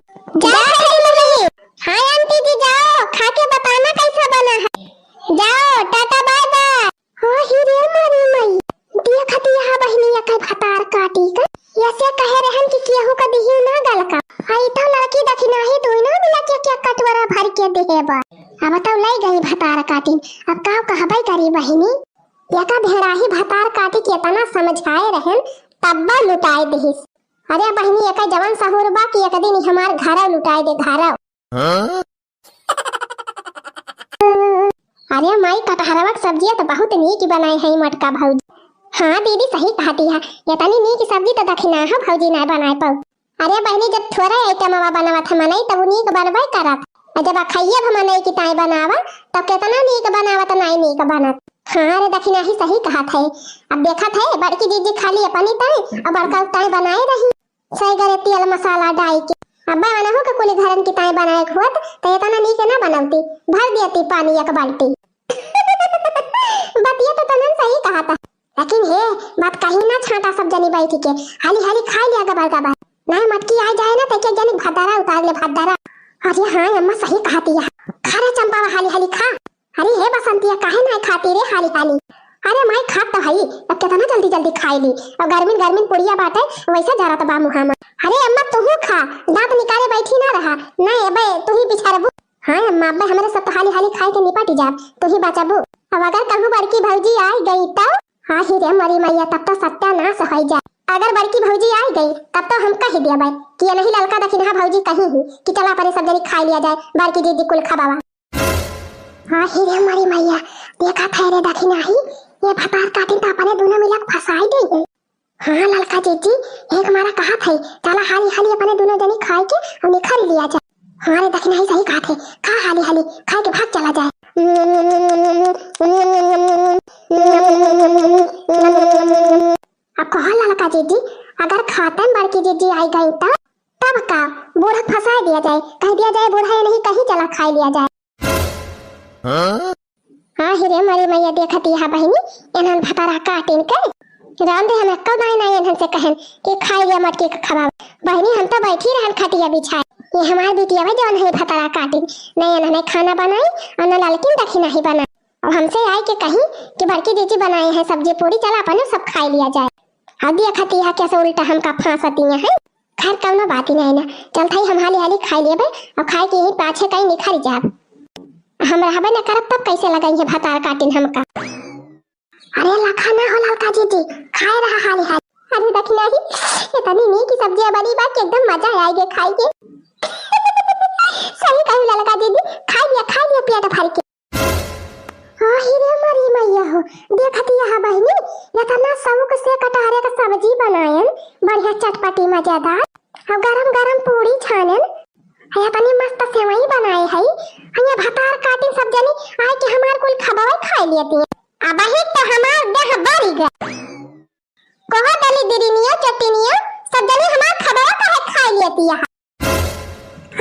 जाओ जय छठी मम्मी। हाँ आंटी जी जाओ, खा के बताना कैसा बना है। जाओ टाटा बाय बाय। हाँ ही रे मारी माई, देखत यहाँ बहिनिया के भतार काटी का। ऐसे कहे रहन कि केहू का दिहियो ना गलका। आई तो लड़की दखिना ही दोनों मिला के, के कटोरा भर के देहे बा। अब तो लइ गई भतार काटिन, अब का कहबे करी बहिनी? एका भेड़ाही भतार काटी के एतना समझाए रहेन, तब्बा लुटाए दिहिस। अरे बहिनी, एका जवन सहूर बा कि एक दिन ई हमार घरव लुटाए दे, घरव। हाँ? अरे माई, कटहरवा के सब्जिया तो बहुत नीक बनाए है मोटका भौजी। हाँ दीदी, सही कहती है, एतनी नीक सब्जी तो दखिनाहा भौजी ना बनाए पाऊ। अरे बहिनी, जब थोड़ा आइटमवा बनावत है मनई, तब उ नीक बनबे करत। और जब अखैया भी मनई की ताई बनावा, तब केतना नीक बनावत, नाई नीक बनत। हाँ रे दखिनाही, सही कहत है। अब देखत है, बड़की जीजी खाली अपनी ताई और बड़का ताई बनाए रही। सही गरे तेल मसाला डाई के। अब बनहु के कुली घरन की ताई बनाए के होत, तो एतना नीक ना बनौती। भर देती पानी एक बाल्टी। बतिया तो तनन सही कहत है। लेकिन हे, बात कहीं ना छांटा सब जनी बैठ के। हाली हाली खाई लिया गबर गबर। नहीं मटकी आ जाए ना, तो एक एक जनी भद्दरा उतार ले, भद्दरा। अरे हाँ अम्मा, सही कहती है। खा रे चंपावा, हाली हाली खा। अरे हे बसंतिया, काहे ना खाती रे हाली हाली? अरे माई, खात तो हई, अब केतना जल्दी जल्दी खाई ली। और गर्मिन गर्मिन पुड़िया बाटे, वैसे जरत बा मुहा में। अरे अम्मा, तुहू खा, दांत निकाले बैठी ना रहा। नहीं अबे, तू ही बिछारबू। हाँ अम्मा, अबे हमरे सब तो हाली हाली खाए के निपट जाब, तू ही बचाबू। अब अगर कहूँ बड़की भौजी आई गई तो? हाँ ही रे मोरी मैया, तब तो सत्यानाश हो जाए। अगर बड़की भौजी आई गई, तब तो हम कह देबे कि ये नहीं ललका दखिनहा भौजी कहीं ही कि चला परे सब जनी खाई लिया जाए, बड़की दीदी कुल खबावा। हाँ ही रे मोरी मैया, देखा थे रे दखिनहा, ये भतार काटिन तो अपने दोनों मिलक फंसाई दे गई। हाँ ललका जीजी, एक मारा कहा थे, चला हाली हाली अपने दोनों जनी खाए के और निखर लिया जाए। हाँ रे दखिनहा, सही कहा थे, खा हाली हाली, खाए के भाग चला जाए। अब कहो ललका जीजी, अगर खातन बड़की जीजी आई गई तो तब का? बूढ़ा फंसा दिया जाए, कह दिया जाए बूढ़ा ये नहीं कहीं चला खाई लिया जाए। हाँ? हाँ ही रे मोरी मैया, देखती है बहिनी, एनहन भतारा काटिन के। राम दे हम एक्को दाई ना एनहन से कहन कि खाई लिया मटकी के खबावा। बहिनी हम तो बैठी रहन खटिया बिछाए। ये हमार बिटिया बा जौन है भतारा काटिन। न एनहने खाना बनाई और न ललकिन दखिनहा बनाई। अब हमसे आए के कहीं कि बड़की जीजी बनाए हैं सब्जी पूरी, चला अपने सब खाई लिया जाए। अब देखती है कैसे उल्टा हमका फांसती है। खैर कौनो बात ही नहीं ना, चलत हई हम हाली हाली खाई लेबे और खाए के यही पाछे कहीं निखर जाब। हम रहबे न करब तब कैसे लगई है भतार काटिन हमका। अरे लखा ना हो ललका जीजी, खाए रहा हाली हाली। अरे दखिनहा, इतनी नीक सब्जिया बनी बा कि एकदम मजा आए गे खाए के। सही कहू ललका जीजी, खाई लिया, खाई लिया पेट भर के। हाँ ही रे मोरी मैया हो, देखती है बहिनी, एतना शौक से कटहरे के सब्जी बनायन, बढ़िया चटपटी मजेदार, और गरम गरम पूरी छानन, है अपनी मस्त सेवई बनाए है, है ये भतार काटिन सब जनी आए के हमार कुल खबावा खाए लेती है। अब ही तो हमार देह बरी गए। कहो दली दिरिनिया चटिनिया, सब जनी हमार खबावा काहे खाए लेती है?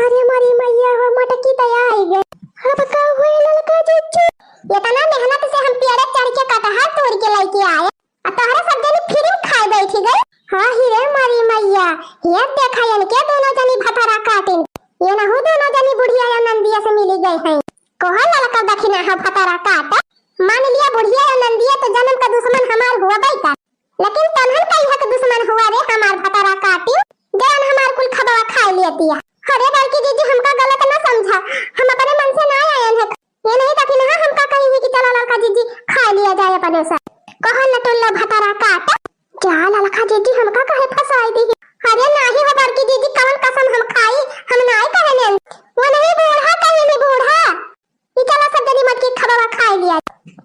अरे मोरी मैया हो, मटकी तो आई गई। अब का हुए ललका जीजी? इतना मेहनत से हम पेड़े चढ़ के कटहर तोड़ के लेके आए, आ तोहरे सब जनी फ्री में खाए बैठी गई। हाँ ही रे मोरी मैया, ये देखा इनके दोनों जनी भतारा काटिन, ये नहु दोनों जनी बुढ़िया या नंदिया से मिली गई हैं। कहो ललका दखिनहा भतारा काट, मान लिया बुढ़िया या नंदिया तो जन्म का दुश्मन हमार हुआ बैठा, लेकिन तनहन का इहक दुश्मन हुआ रे हमार भतारा काटिन, जौन हमार कुल खबावा खाए लेती है। अरे बड़की जीजी, हमका गलत ना समझा, हम अपने मन से ना आयन है। ये नहीं दखिनहा हमका कही है कि चला ललका जीजी खाए लिया जाए अपने से। कहो न टुल्लो भतारा काट। क्या ललका जीजी हमका कहे फंसाई दी? अरे नाही हो बड़की जीजी, कवन कसम हम खाई, हम नाई कहे ने। वो नहीं बूढ़ा कहे नहीं बूढ़ा। ई चला सब जनी मटकी खबावा खाए लिया।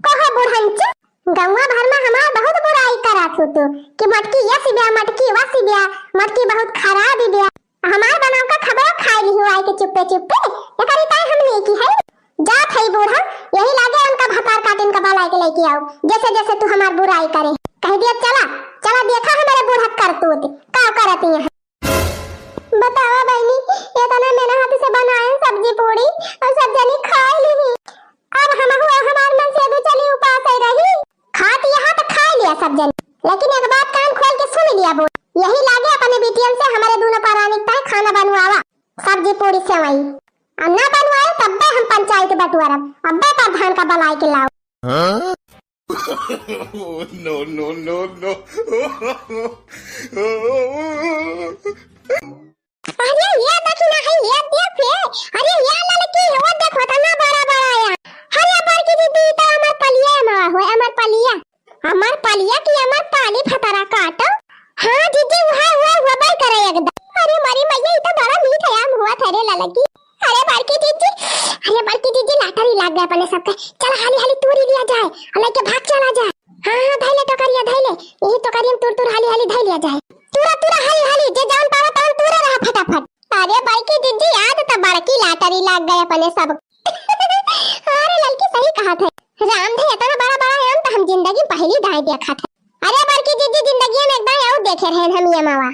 कहो बुढ़ंच, गौवा भर में हमार बहुत बुराई करत हो तू कि मटकी यस ब्या, मटकी वस ब्या, मटकी बहुत खराब ब्या। हमार बनाव का खबावा खाए ली हुआ के चुप्पे चुप्पे। एकरी ताई हम नहीं की है। जात है बूढ़ा, यही लागे उनका भतार काटिन का बलाए के लेके आओ, जैसे जैसे तू हमार बुराई करे। कह दिया चला, चला देखा हमारे बूढ़ा करतूत, का करती है। बतावा बहिनी, इतना मेहनत से बनाए सब्जी पूरी और सब जनी खाए ली। अब हम हुआ हमार मन से दू चली उपास ही रही। खात यहाँ तो खा लिया सब जनी, लेकिन एक बात कान खोल के सुन लिया बोल, यही लागे अपने बिटियन से हमारे दोनों परानी तय खाना बनवावा, सब्जी पूरी सेवई, और ना बनवाए तब्बे हम पंचायत बटुआरब, अब्बे प्रधान का बलाए के लाओ। हाँ? No, no, no, no। अरे ये देखी ना है, ये देख ये। अरे ये ललकी, वो देखो तना बड़ा बड़ा है। अरे बड़की दीदी, ई तो अमरपलिया अमवा होय, अमरपलिया। अमरपलिया की अमरपाली फतरा काटो। हाँ जीजी, वह, वह, वह बाई करे एकदम। अरे मोरी मैया, ई तो बड़ा मीठ आम हुआ था रे ललकी। अरे बड़की जीजी, अरे बड़की जीजी, लाटरी लाग गया अपने सबके। चल हाली हाली तूरी लिया जाए, और लेके भाग चला जाए। हाँ, हाँ, धैले टोकरिया, धैले। यही टोकरिया में तूर, तूर हाली हाली धै लिया जाए। तूरा, तूरा हाली हाली, जे जौन पावा तौन तूरे रहा फटाफट। अरे बड़की जीजी, आज तो बड़की लाटरी लाग गए अपने सब। अरे ललकी सही कहा थे, राम धे इतना बड़ा बड़ा आम तो हम जिंदगी में पहली दाई देखा थे। अरे बड़की जीजी, जिंदगी में एक दाई और देखे रहे हम ये मावा।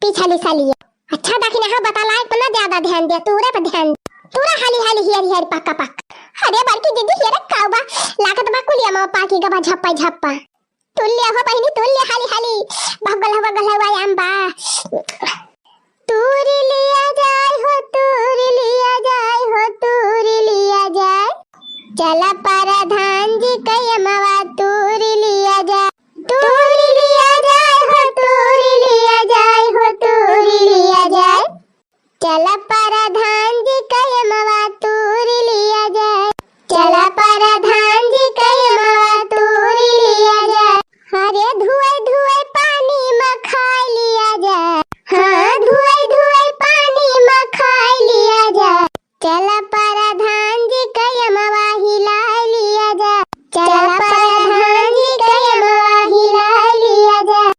पिछली सालिया। अच्छा दखिनहा बतलाए पर ना ज्यादा ध्यान दे, तूरे पर ध्यान दे। तूरा हाली हाली हियर हियर पक्का पक्का। अरे बड़की दीदी हियर काउबा, लागत बा कुलिया मा पाकी गबा झप्पा झप्पा। तुल्य हो बहिनी तुल्य हाली हाली, बगल हो बगल हो आम बा। तूरी लिया जाए हो, तूरी लिया जाए हो, तूरी लिया जाए। चला परधान जी कयमवा तूरी लिया जाए। तूरी लिया जाए हो, तूरी लिया जाए हो, तूरी लिया जाए। चला परधान जी कयमवा तूरी लिया जाए। चला परधान जी कयमवा तूरी लिया जाए। अरे धुआई धुआई पानी मा खाई लिया जाए। हाँ धुआई धुआई पानी मा खाई लिया जाए। चला परधान जी कयमवा हिलाए लिया जाए। चला परधान जी कयमवा हिलाए लिया जाए।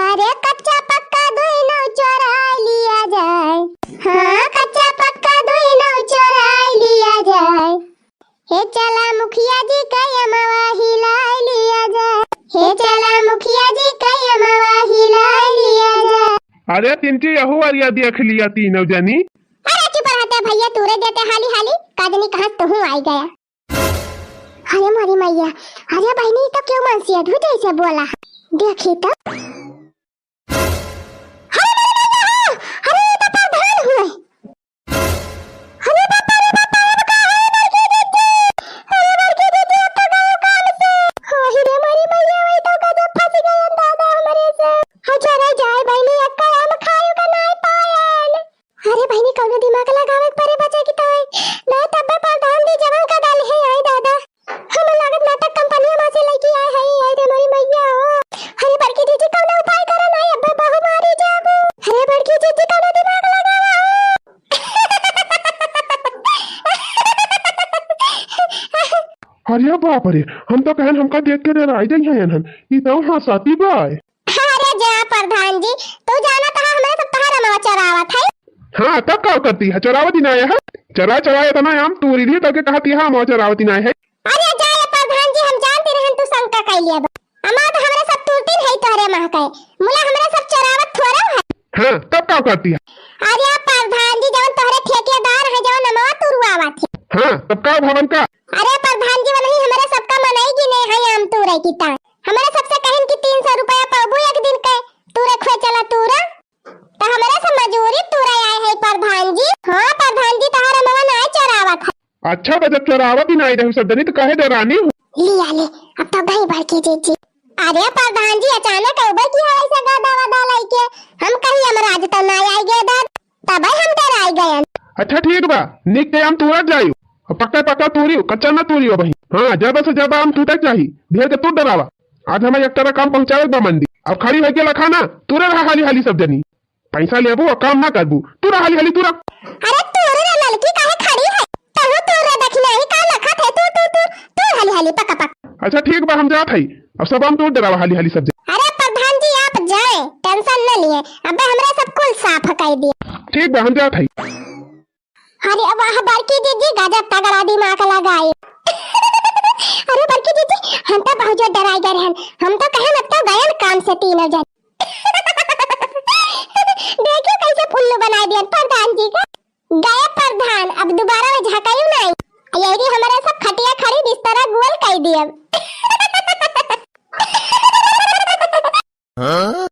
अरे कच्चा पक्का दुइनो चोराए लिया जाए। हाँ कच्चा पक्का दुइनो चोराए लिया जाए। हे चला मुखिया जी कयमवा हिलाए लिया जाए। हे चला मुखिया जी कयमवा हिलाए लिया जाए। अरे चिंची, यहू अरिया देख लिया तीनों जनी। अरे चुप रहते भैया, तूरे देते हाली हाली, का जनी कहाँ तुहू आई गया। अरे मोरी मैया, अरे बहिनी, ई तो केहू मनसेधू जैसे बोला है। देखी तो। अरे मोरी मैया हो, अरे ई तो परधान हुए। अरे बापा रे बापा, अब का होई बड़की दीदी? अरे बड़की दीदी, अब तो गयो काम से। अरे रे मोरी मैया, वही तो गजब फंस गए दादा हमरे से। अच्छा रे जाए बहिनी, एक्का आम खाए का नाई पायल। अरे बहिनी, कौनो दिमाग लगावे के परे बचे की ताई। ना तब्बे परधान जी जवन का डाल है, आए दादा। हम लागत नाटक कंपनिया मा से लइके आए हई, आए रे मोरी मैया हो। अरे बड़की जीजी कौनो उपाय करा ना, अब्बे बहु मारी जाबू। अरे बड़की जीजी कौनो दिमाग लगावा हो। अरे बाप रे, हम तो कहन हमका देख के डराई जाई हैं हन। ई तो हंसाती बाय। अरे जा परधान जी, तू जानत हा हमरे सब तोहार अमवा चोरावत है। हाँ, तब का करती है? चोरावत ही ना आया है। चोरा चोरा इतना आम तूरी लिए तब के कहती है अमवा चोरावत ही ना है। अरे जा ये परधान जी, हम जानती रहन तू शंका कइ लिया बा। अमवा तो हमरे सब तूरती नहीं तोहरे अमवा के। मुला हमरे सब चोरावत थोड़ा है। हाँ, तब का करती है? अरे परधान जी, जवन तोहरे ठेकेदार है, जवन अमवा तुरवावत है। हाँ, तब का भवन का? अरे परधान जी, वनही हमरे सबका मनई गिने है आम तूरे की तान। हमरे सबसे कहिन कि तीन सौ रुपया पाबू एक दिन के, तूरे खोए चला तूरा। त हमरे से मजूरी तूरे आए है परधान जी। हाँ परधान जी, तोहार अमवा नाय चोरावत है। अच्छा, त जब चोरावत ही नाय रहू सब जनी, त काहे डरानी हो? लिया ले, अब तो गई बड़की जीजी। अरे परधान जी, अचानक अउबे की है ऐसे गदा वदा लइके? हम कहीं यमराज तो नाय आइ गए दादा। तबे हम डराई गयन। अच्छा ठीक बा, निक के हम तुरंत जायु। और पक्का पक्का तूरियो, कच्चा ना तूरियो भाई। हाँ, ज्यादा से ज्यादा हम टूटे चाही। ढेर के तू डरावा। आज हमें एक तरह काम पहुँचावे बा मंडी। अब खड़ी होके लखा ना, तूरे रहा हाली हाली सब जनी। पैसा लेबू और काम ना करबू। तू रहा हाली हाली तू रहा। अरे तू रे ललकी काहे खड़ी है? तहु तू रे दखिना ही का लखा थे तू, तू, तू, तू हाली हाली पका पक। अच्छा ठीक बा, हम जात हई। अब सब हम तू डरावा हाली हाली सब जनी। अरे प्रधान जी, आप जाए, tension न लिए, अबे हमरे सब कुल साफ कर दिए। ठीक बा, हम जात हई। अरे वाह बड़की दीदी, गजब तगड़ा दिमाग लगाए। अरे बड़की दीदी, हम तो बहुत जोर डराई गए रहन, हम तो कहे अब तो गयन काम से तीनों जन। देखियो कैसे फुल्लू बनाए दियन प्रधान जी का। गए प्रधान, अब दोबारा वो झकायु नहीं। यही हमरे सब खटिया खड़ी बिस्तरा गोल कर दियब। हाँ?